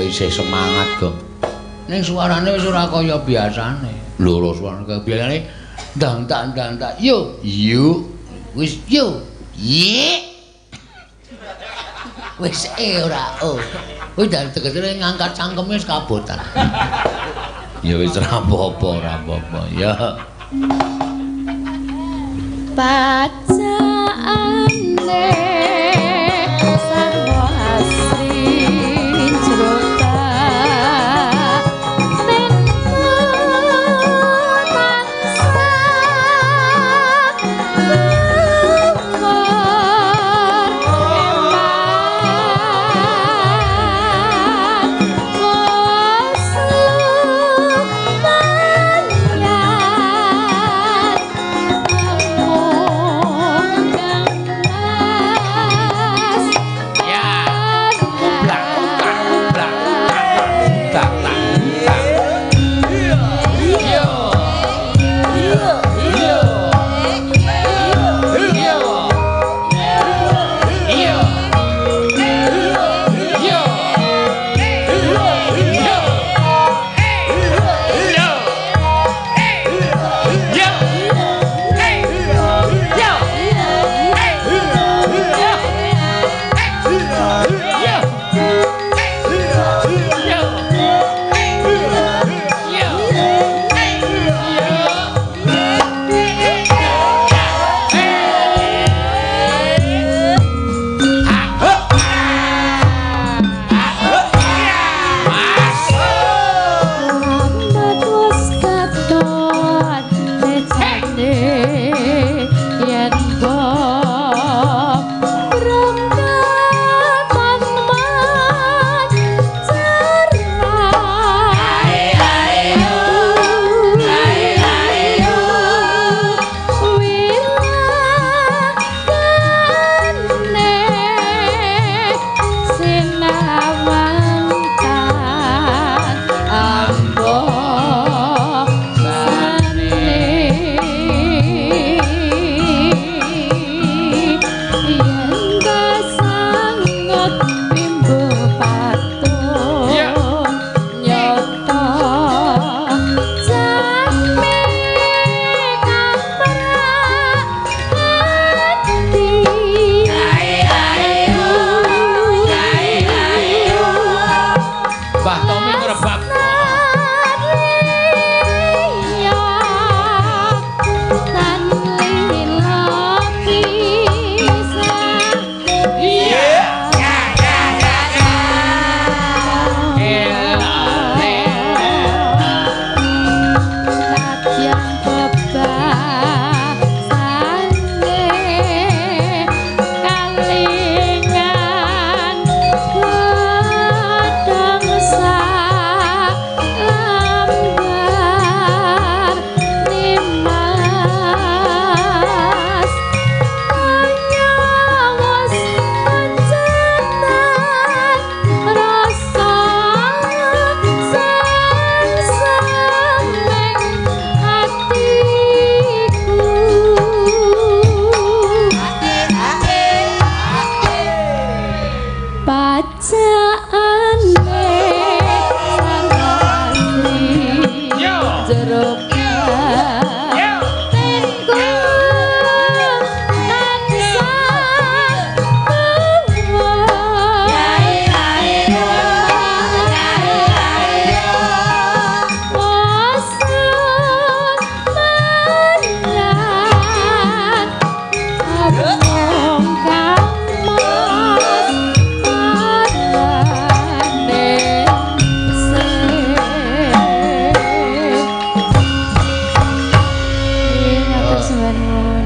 Isih semangat kok. Ning suarane wis ora kaya biasane. Lho lho suarane kaya biasane ndang tak ndang tak yo yo wis yo ye. Wis e ora o. Wis dari tegese ngangkat cangkeme wis kabotan. Ya wis ora apa-apa, ora apa-apa ya. Bacaane sarwa asri jrotan.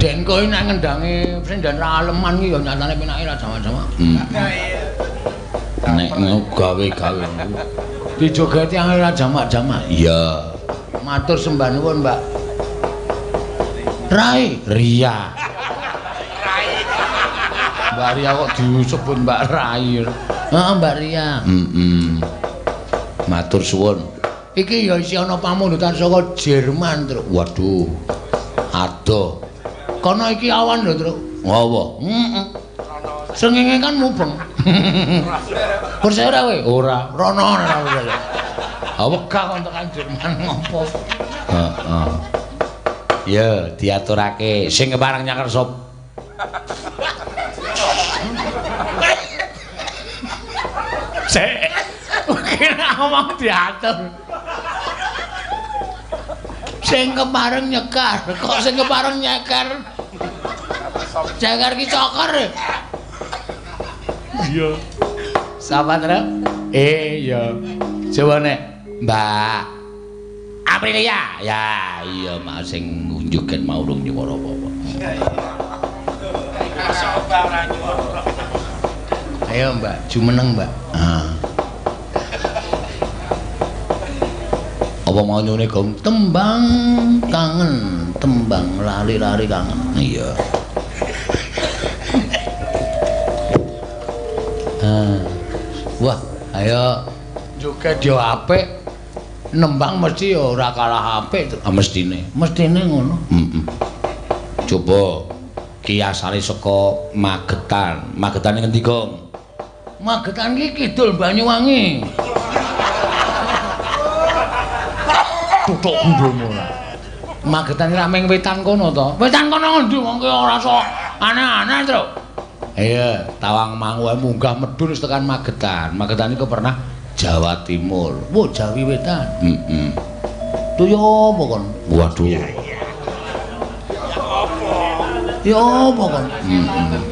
Den kowe nek ngendangi sendhan ra aleman ki ya nyatane penake ra jaman-jaman. Nek gawe-gawe dijogeti angel ra jamak-jamak. Iya. Matur sembah nuwun, Mbak. Rai Ria. Rai. Mbak Ria kok disebut Mbak Rai. Heeh, Mbak Ria. Heeh. Matur suwun. Iki ya isih ana pamundutan saka Jerman, Truk. Waduh. Adoh. Kono iki awan lho, Truk. Ngowo? Heeh. Srengenge kan mubeng. Percaya ora kowe? Ora. Rono ora percaya. Ah wegah kon tekan Jerman ngopo? Heeh. Ya, diaturake sing kepareng nyaker sop. Sik. Kira ngomong diatur. Sing kepareng nyekar, kok sing kepareng nyeker. Ceker ki cokor. Iya. Sapa, Truk? Iya. Coba nek Mbak Aprilia. Ya, iya mau sing ngunjuken mau urung nyuwara apa-apa. Ayo Mbak, jumeneng Mbak. Ah. Apa mau nyune gong tembang kangen, tembang lari-lari kangen. Iya. Ah. Wah, ayo joget yo apik. Nembang mesti ya ora kalah apik. Ah, mestine. Mestine ngono. Heeh. Coba ki asale saka Magetan. Magetan ngendi, Gong? Magetan ki kidul Banyuwangi. Tutuk gundomu ora. Magetan ki ming wetan kono to. Wetan kono ngendi wong ki ora sok aneh-aneh, Truk. Iya, Tawang Mangu wae munggah medhun wis tekan Magetan. Magetan iku pernah Jawa Timur. Wah, Jawi Wetan. Heeh. Tuh ya apa kon? Waduh. Ya apa? Ya apa kon? Heeh.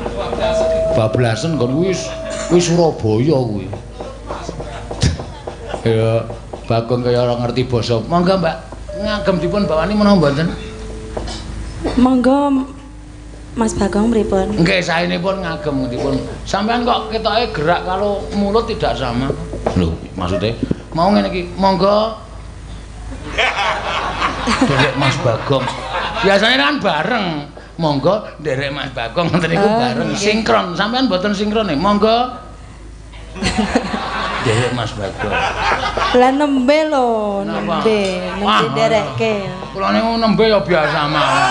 Bablasen kon kuwi wis Surabaya kuwi. Ya, Bagong kaya ora ngerti basa. Monggo, Mbak. Ngagem dipun bawani menapa mboten? Monggo Mas Bagong pripun? Nggih, saenipun ngagem dipun. Sampeyan kok ketoke gerak kalau mulut tidak sama. Lho, maksudnya mau ngene iki, monggo. Nderek Mas Bagong. Biasanya kan bareng. Monggo nderek Mas Bagong ngoten niku bareng sinkron. Sampeyan mboten sinkron e. Monggo. Nderek Mas Bagong. Lah nembe lho, nembe, nembe nderekke. Kula niku nembe ya biasa mawon.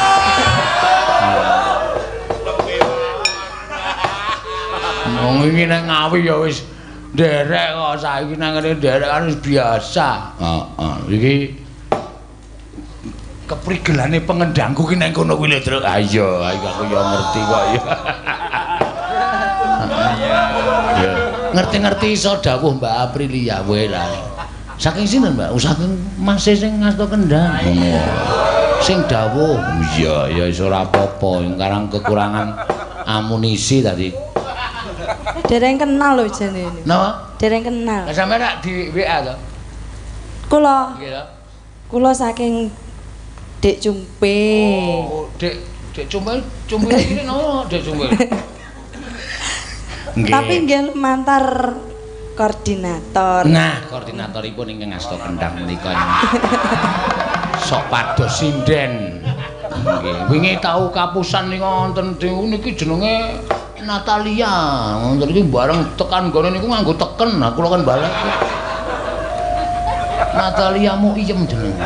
Wong iki nek Ngawi ya wis nderek kok, saiki nang ngene nderek kan wis biasa. Heeh, iki keprigelane pengendangku ki nang kono kuwi lho, Truk. Ah iya, aku ya ngerti kok ya. Iya. Ngerti-ngerti iso dawuh Mbak Aprilia kowe lah. Saking sinten, Mbak? Saking Mas sing ngasta kendang. Ngono. Sing dawuh. Iya, ya iso ora apa-apa, karang kekurangan amunisi tadi. Dereng kenal lho jane. Napa? Dereng kenal. Lah sampeyan rak di WA to? Kula. Nggih to. Kula saking Dek Cumpe. Oh, Dek Dek Cumpe, Cumpe iki napa Dek Cumpe? Nggih. Tapi nggih lumantar koordinator. Nah, koordinatoripun ingkang ngasta kendang menika. Sok pados sinden. Nggih, wingi tau kapusan niku wonten niki jenenge Natalia. Wonten iki bareng tekan gone niku nganggo teken. Nah, kula kan balik. Natalia mu iyem jenenge.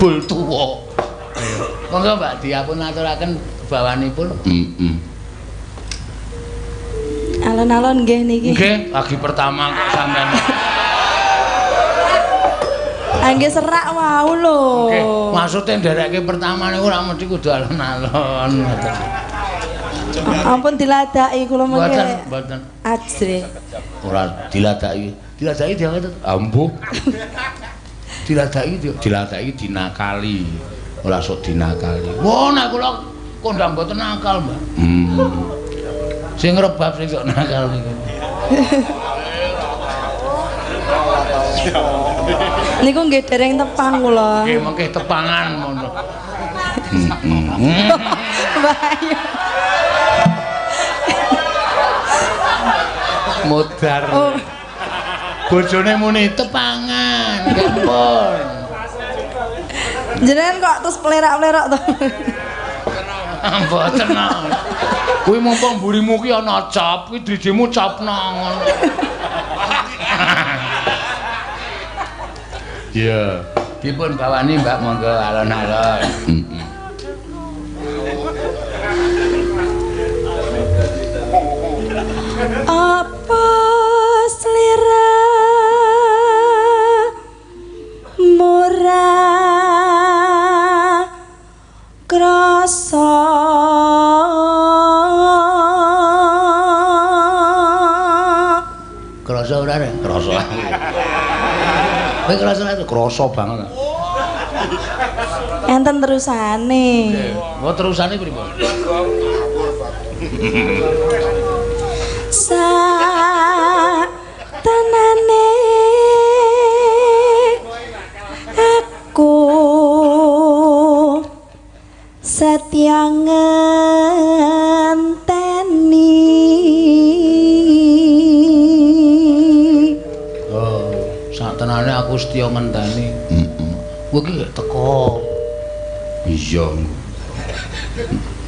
Bul tuwa. Monggo Mbak diapun aturaken bawanipun. Heeh. Alon-alon nggih niki. Nggih, lagi pertama kok sampean. Nggih serak wau lho. Nggih, maksude nderekke pertama niku ora mesti kudu alon-alon ngoten. Ampun diladaki kula mengke. Mboten, mboten. Ajrih. Ora diladaki. Diladaki diangkat ambuh. Diladaki diladaki dinakali. Ora sok dinakali. Wah, nek kula kondang mboten nakal, Mbak. Sing rebab sing sok nakal niku. Niku nggih dereng tepang kula. Nggih mengke tepangan ngono. Bahaya. Modar. Oh. Bojone muni tepangan, nggih pun. Jenengan kok terus plerak-plerak to? Mboten. Kuwi mumpung mburimu ki ana cop, kuwi drijimu copno ngono. Iya. Dipun bawani Mbak monggo alon-alon. Apa slira murah krasa krasa ora rek? Krasa. Kowe krasa ora? Krasa banget. Enten terusane. Oh, terusane pripun? Satenane aku setya ngenteni. Oh, satenane aku setya ngenteni. Heeh. Kowe iki teko. Iya.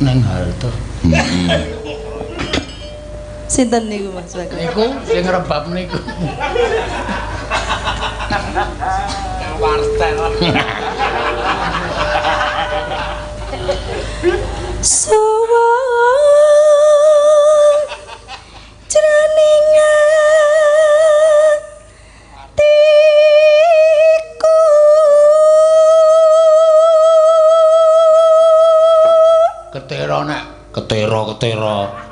Neng halte. Heeh. Sinten niku Mas Bagus? Niku sing rebab niku. Wartel. Suwung jroning atiku. Ketera nek ketera-ketera.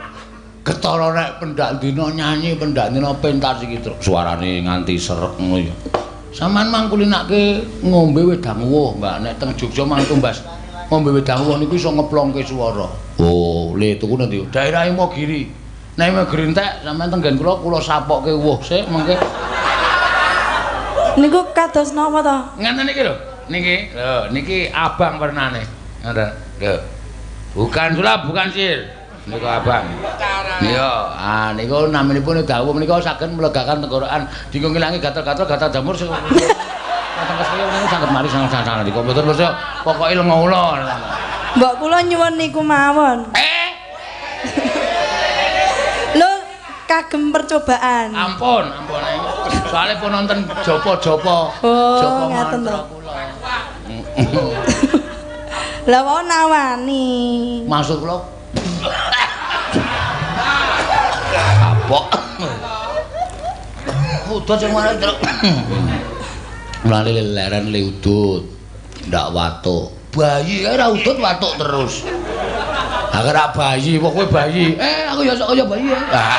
Ketara nek pendak dina nyanyi, pendak dina pentas iki suarane nganti serek ngono ya. Sampeyan mangkulinake ngombe wedang uwuh, Mbak. Nek teng Jogja mang tumbas ngombe wedang uwuh niku iso ngeplongke swara. Oh, le tuku nanti daerah Imogiri. Nek Imogiri entek sampeyan tenggen kula, kula sapokke uwuh sik mengke. Niku kados napa to? Ngenten niki lho. Niki, lho niki abang wernane. Ngoten. Lho. Bukan sulap, bukan sihir. Niku abang. Iya, ah niku naminipun dawuh menika saged melegakan tenggorokan, dinggo ngilangi gatel-gatel gatal jamur sing kateng kesel niku saged mari sang-sang di komputer terus pokoke lenga ula. Mbok kula nyuwun niku mawon. Lho kagem percobaan. Ampun, ampun. Soale pun nonton jopo-jopo. Oh, jopo ngaten to. mantra kula. Lah wau nawani. Maksud kula kapok. Udut sing marang truk. Mulane leren le udut. Ndak watuk. Bayi kae ora udut watuk terus. Aku ora bayi, wong kowe bayi. Eh, aku ya sok kaya bayi. Ah.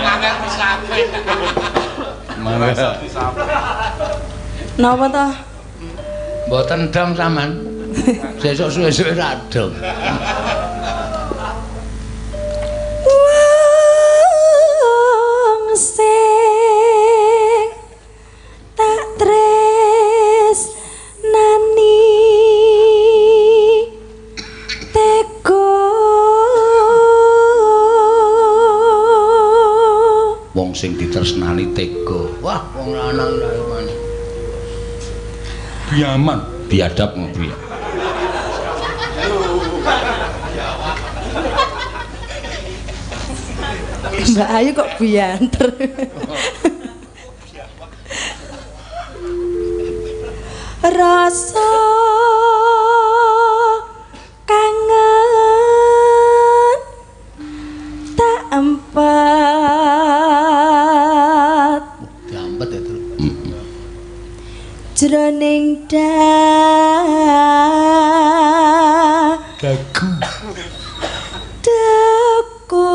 Angel disape. Mangga. Napa to? Mboten dam sampean. Sesuk suwe-suwe ra dam. Wong sing tak tresnani tega. Wong sing ditresnani tega. Wah, wong lanang ra iman. Biaman, biadab ngopi. Mbak Ayu kok buyanter. Rasa kangen tak empet. Diampet ya, Truk. Jroning dagu. Dagu.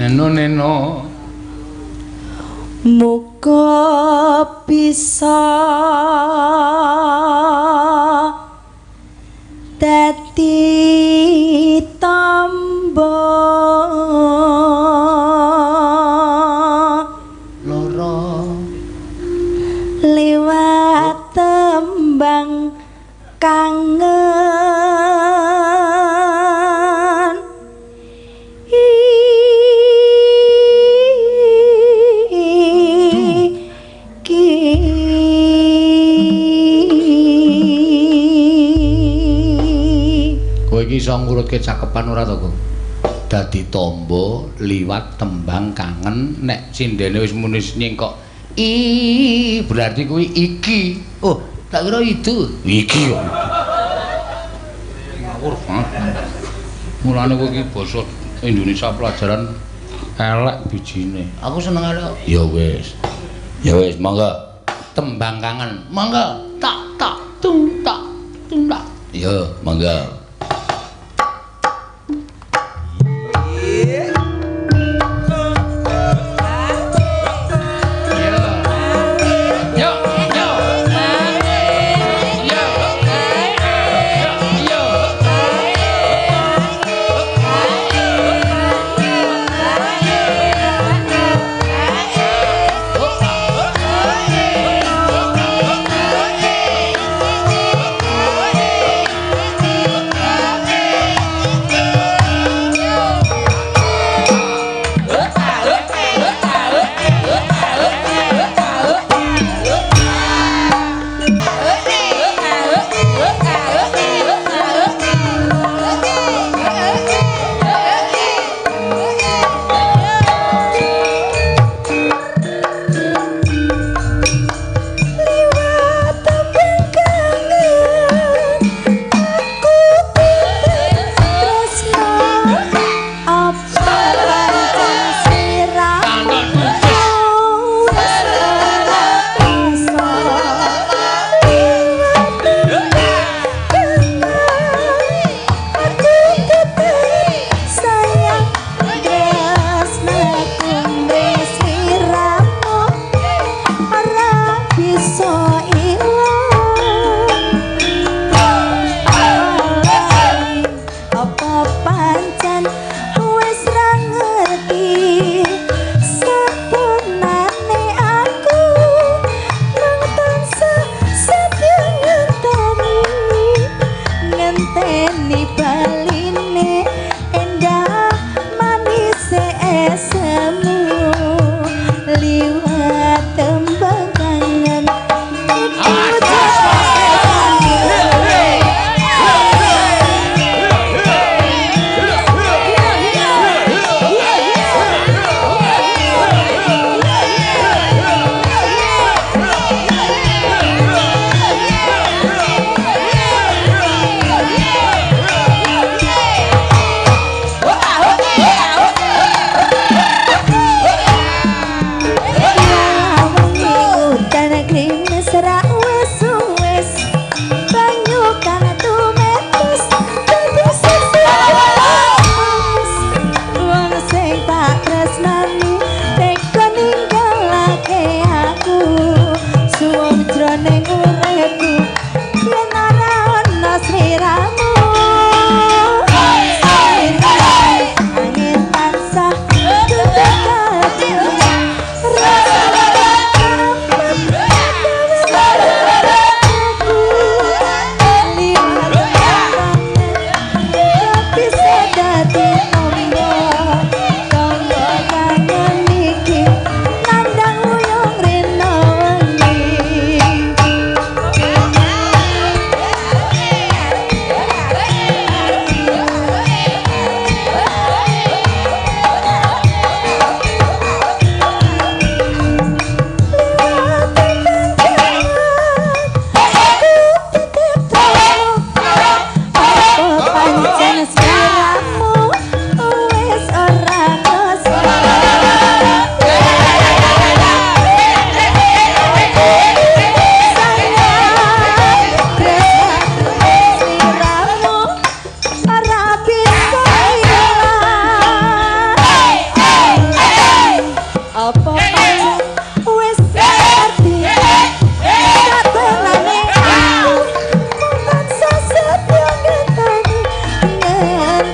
Neno neno. Muga bisa tombo Loro liwat tembang kangen iki. Kowe iki iso ngurutke cakepan ora to, Kung? Dadi tombo liwat tembang kangen nek sindene wis muni nyingkok i berarti kuwi iki. Oh, tak kira itu. Iki kok. Ngawur banget. Mulane kowe iki basa Indonesia pelajaran elek bijine. Aku seneng elek. Ya wis. Ya wis, monggo. Tembang kangen. Monggo. Tak tak tung tak tung tak. Ya, monggo. Yo, yo. Yo. Yo, yo.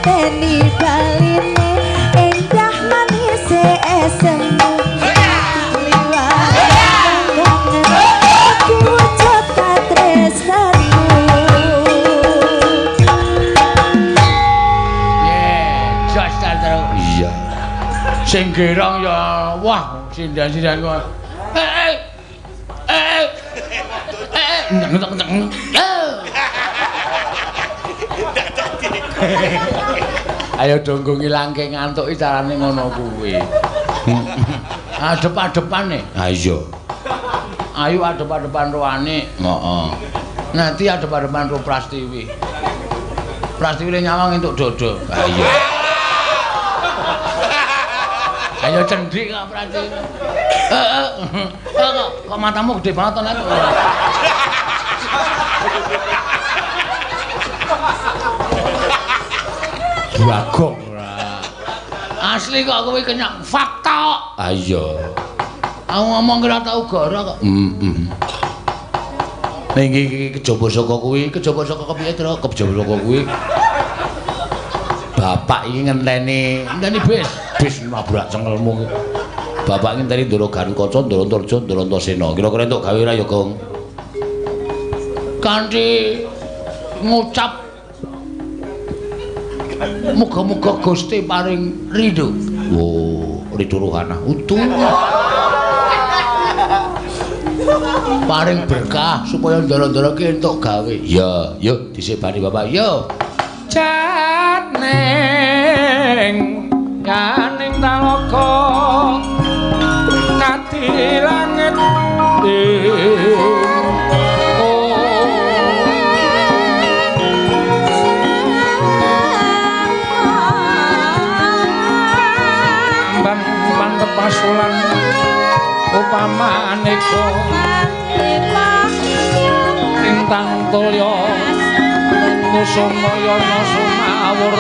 ngenteni baline endah manise esemu liwat kangen iki wujud katresnanku. Ye, jos ta terus. Iya. Sing gerong ya wah sindan-sindan kok. Eh eh. Eh eh. Ayo donggo ngilangke ngantuk iki carane ngono kuwi. Adep-adepane. Ha iya. Ayo adep-adepan roane. Heeh. Nanti adep-adepan ro Prastiwi. Prastiwi le nyawang entuk dodo. Ha iya. Ayo cendik kok Prastiwi. Heeh. Kok matamu gede banget to, Nek? Bagong ora. Asli kok kowe kenyang fakta kok. Ha iya. Aku ngomong kira tau goro kok. Heeh. Ning iki kejaba saka kuwi, kejaba saka kepiye, Tru? Kejaba saka kuwi. Bapak iki ngenteni, ngenteni bis, bis nabrak cengelmu iki. Bapak ngenteni Ndara Garukaca, Ndara Antarja, Ndara Antasena. Kira-kira entuk gawe ora ya, Gong? Kanthi ngucap muga-muga Gusti paring ridho. Oh, ridho rohana. Utuh. Paring berkah supaya ndara-ndara ki entuk gawe. Ya, yo dhisik bani Bapak. Yo. Janing kaning talaga nati langit. Pasulan upamaneka lintang tulya kusumayana sumawur